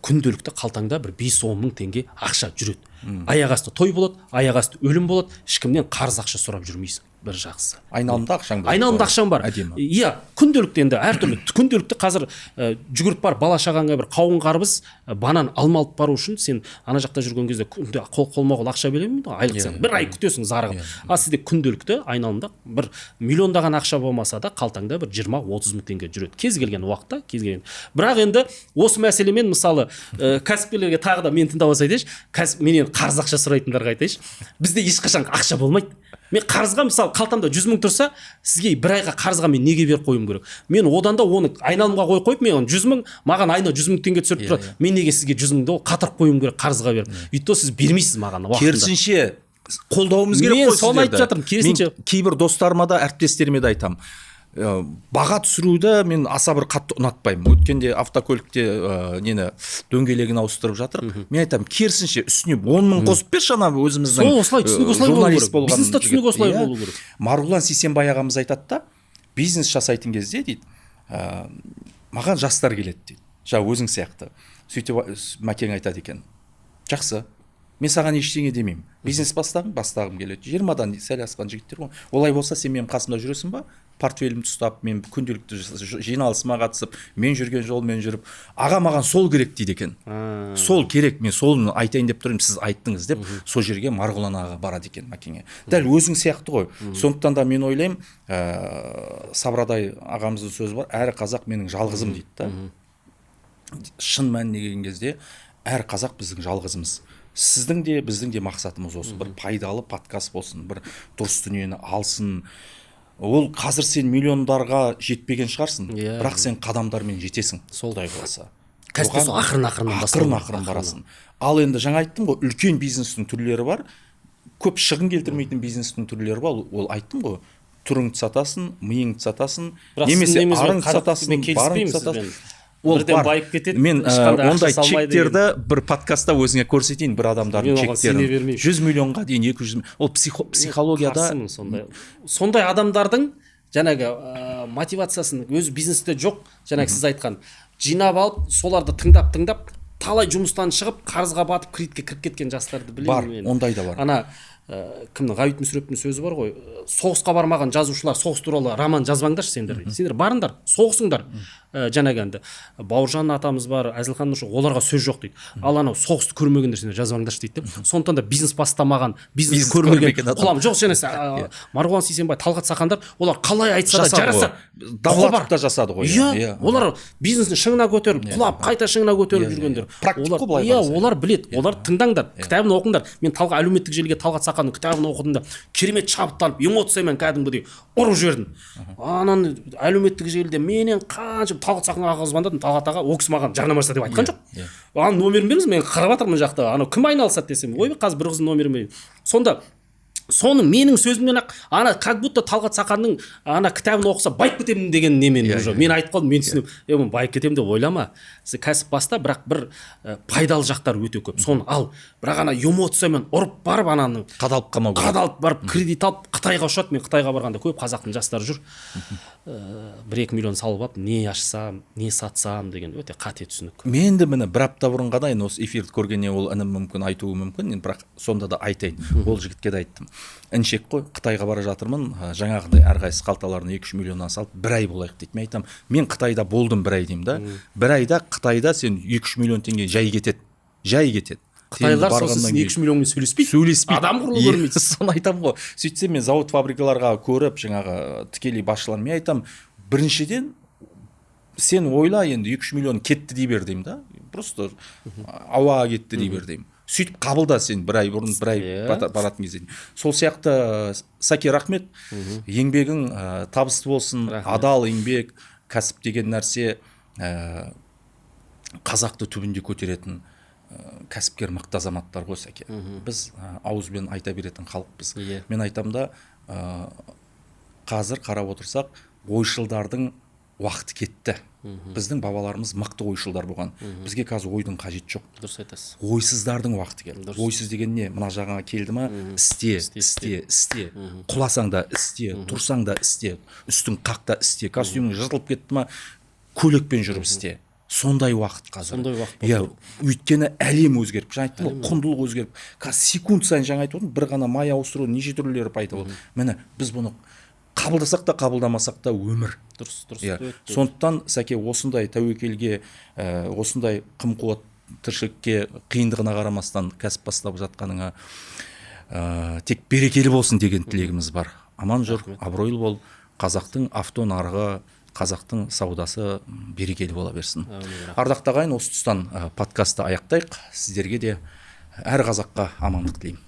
күнделікті қалтаңда бір 5-10 мың теңге ақша жүреді. Аяқ асты той болады, аяқ асты өлім болады, ешкімнен қарыз ақша сұрап жүрмейсің, бір жақсысы. Айналымда ақшаң бар. Айналымда ақшам бар. Әдемі. Иә, күнделікті енді әртүрлі, күнделікті қазір жүгіріп барып бала шағаңа бір қауын, қарбыз, банан, алма алып бару үшін сен ана жақта жүрген кезде күнде қолма қол ақша бере бермейді ғой айлық. Сен бір ай күтесің зарығып. А сізде күнделікті айналымда бір миллиондаған ақша болмаса да, қалтаңда бір 20-30 мың теңге жүреді кез келген уақытта, кез келген. Бірақ енді осы мәселемен, мысалы, кәсіпкерлерге тағы да мені тыңдап алса айтайыншы, кәсіп менен қарыз ақша сұрайтындарға айтайыншы: бізде ешқашан ақша болмайды. Мен қарызға, мысалы, қалтамда 100 мың тұрса, сізге бір айға қарызға мен неге беріп қоюым керек? Мен одан да оны айналымға қойып қойып, мен оны 100 мың, маған айына 100 мың теңге түсіріп тұрады, мен неге сізге 100 мыңды ол қатырып қоюым керек қарызға беріп? И то сіз бермейсіз маған уақытында. Керісінше, қолдауымыз керек Мен қой соны айтып сіздерді. жатырмын, керісінше. Мен кейбір достарыма да, әріптестеріме де айтамын. Баға түсіруді мен аса бір қатты ұнатпаймын. Өткенде автокөлікте нені, дөңгелегін ауыстырып жатыр. Мен айтамын, керісінше, үстіне 10 мың қосып берші, ана өзіміздің Сол осылай, түсінік осылай болу журналист керек. болған Бизнесте жігіт. түсінік осылай Иә. болу керек. Марғұлан Сейсенбай ағамыз айтады да, бизнес жасайтын кезде дейді, маған жастар келеді дейді, жаңа өзің сияқты. Сөйтіп Мәкең айтады екен: «Жақсы, мен саған ештеңе демеймін, бизнес бастағым келеді, 20-дан сәл асқан жігіттер ғой. Олай болса, сен менің қасымда жүресің ба, портфелімді ұстап, мен күнделікті жиналысыма қатысып, мен жүрген жолмен жүріп?» «Аға, маған сол керек», – дейді екен. «Сол керек, мен соны айтайын деп тұрмын, сіз айттыңыз», – деп, сол жерге Марғұлан аға барады екен Мәкеңе. Дәл өзің сияқты ғой. Сондықтан да мен ойлаймын, Сабрадай ағамыздың сөзі бар: «Әр қазақ менің жалғызым», – дейді да. Шын мәніне келген кезде, әр қазақ біздің жалғызымыз. Сіздің де, біздің де мақсатымыз осы: бір пайдалы подкаст болсын, бір дұрыс дүниені алсын. Ол қазір сен миллиондарға жетпеген шығарсың, бірақ сен қадамдармен жетесің. Сол. Құдай қаласа. Кәсіпте Оған сол ақырын ақырын бастау ақырын керек, ақырын ақырын. барасың. Ал енді жаңа айттым ғой, үлкен бизнестің түрлері бар, көп шығын келтірмейтін бизнестің түрлері бар. Ол айттым ғой, түріңді сатасың, миыңды сатасың, Бірақ немесе сіздің немесімен арыңды сатасың, мен барыңды келіспеймін сатасың. сізбен. Ол Бірден бар. байып кетеді, Мен ешқандай ақша ондай салмайды. чектерді бір подкастта өзіңе көрсетейін, бір адамдардың Мен оған сене чектерін, бермеймін. 100 миллионға дейін, 200. Ол психологияда. Қарсымын сондай адамдардың жаңағы мотивациясын. Өз бизнесте жоқ, жаңағы сіз айтқан, жинап алып, соларды тыңдап тыңдап, талай жұмыстан шығып, қарызға батып, кредитке кіріп кеткен жастарды білемін Бар, мен. ондай да бар. Ана кімнің, Ғабит Мүсіреповтің сөзі бар ғой: «Соғысқа бармаған жазушылар, соғыс туралы роман жазбаңдаршы сендер, сендер барыңдар, соғысыңдар». Жаңағы енді Бауыржан атамыз бар, Әзілхан Нұршев, оларға сөз жоқ дейді. Ал анау соғысты көрмегендер, сендер жазбаңдаршы дейді де. Сондықтан да бизнес бастамаған, бизнес Бизнес көрмеген көрмеген адам. құлам жоқ. Және Марғұлан Сейсенбай, Талғат Сақандар, олар қалай айтса да Жасады ғой. жарасады. Довлатов та жасады ғой. Иә, иә. олар бизнестің шыңына көтеріліп, құлап, қайта шыңына көтеріліп жүргендер. Практик Олар қой былай иә, қарасаң. олар біледі, олар тыңдаңдар, кітабын оқыңдар. Мен Талға әлеуметтік желіге Талғат Сақанның кітабын оқыдым да, керемет шабыттанып, эмоциямен кәдімгідей ұрып жібердім. Ананы әлеуметтік желіде менен қанша Талғат Сақан ағаға звондадым. Талғат аға, ол кісі маған жарнама жаса деп айтқан жоқ. Аның номерін беріңіз, мен қарап жатырмын мына жақта, анау кім айналысады десем, ойбай, қазір бір қыздың номерін берейін. Сонда соның менің сөзімнен ақ ана как будто Талғат Сақанның ана кітабын оқыса, байып кетемін деген немен уже мен айтып қалдым. Мен түсінемін, е, мен байып кетемін деп ойлама, сен кәсіп баста, бірақ бір пайдалы жақтары өте көп, соны ал. Бірақ ана эмоциямен ұрып барып, ананы Қадалып қалмау керек. Қадалып барып, кредит алып, Қытайға ұшады. Мен Қытайға барғанда көп қазақтың жастары жүр, 1-2 миллион салып алып, не ашсам, не сатсам деген өте қате түсінік. Мен де міне бір апта бұрын ғана енді осы эфирді көргеннен, ол інім мүмкін айтуы мүмкін енді, бірақ сонда да айтайын, ол жігітке де айттым. Інішек қой, Қытайға бара жатырмын, жаңағыдай әрқайсысы қалталарына 2-3 миллионнан салып, бір ай болайық дейді. Мен айтамын, мен Қытайда болдым бір ай деймін да. Бір айда Қытайда сен 2-3 миллион теңге жай кетеді, жай кетеді. Сен Қытайлар сосын барғаннан сіздің кейін 2-3 миллионмен сөйлеспейді. Сөйлеспейді. Адам құрлы Иә, көрмейді. Соны айтамын ғой. Сөйтсем, мен зауыт, фабрикаларға көріп, жаңағы тікелей басшылар, мен айтамын: біріншіден, сен ойла енді, 2-3 миллион кетті дей бер деймін да, просто ауаға кетті дей бер деймін. Сөйтіп қабылда сен бір ай бұрын, бір ай баратын кезде. Сол сияқты, Сәке, рахмет, еңбегің табысты болсын. Рахмет. Адал еңбек, кәсіп деген нәрсе, қазақты түбінде көтеретін кәсіпкер мықты азаматтар ғой, Сәке. Біз ауызбен айта беретін халықпыз. Мен айтамын да, қазір қарап отырсақ, ойшылдардың уақыты кетті. Біздің бабаларымыз мықты ойшылдар болған. Бізге қазір ойдың қажеті жоқ. Дұрыс айтасыз. Ойсыздардың уақыты келді. Ойсыз деген не? Мына жағыңа келді ма, істе, істе, істе. Құласаң да істе, тұрсаң да істе, үстің қақ та істе, костюмің жыртылып кетті ма, көйлекпен жүріп істе. Сондай уақыт қазір. Сондай уақыт. Иә, өйткені әлем өзгеріп, жаңа айттым ғой, құндылық өзгеріп, қазір секунд сайын, жаңа айтып отырмын, бір ғана май ауыстыру неше түрлілері пайда болды. Міне, біз бұны қабылдасақ та, қабылдамасақ та, өмір. Дұрыс, дұрыс. Иә. Өте. Сондықтан, Сәке, осындай тәуекелге, осындай қым қуыт тіршілікке, қиындығына қарамастан кәсіп бастап жатқаныңа тек берекелі болсын деген тілегіміз бар. Аман жүр, абыройлы бол. Қазақтың авто нарығы, қазақтың саудасы берекелі бола берсін. Әумин, рахмет. Ардақты ағайын, осы тұстан подкастты аяқтайық. Сіздерге де, әр қазаққа амандық тілеймін.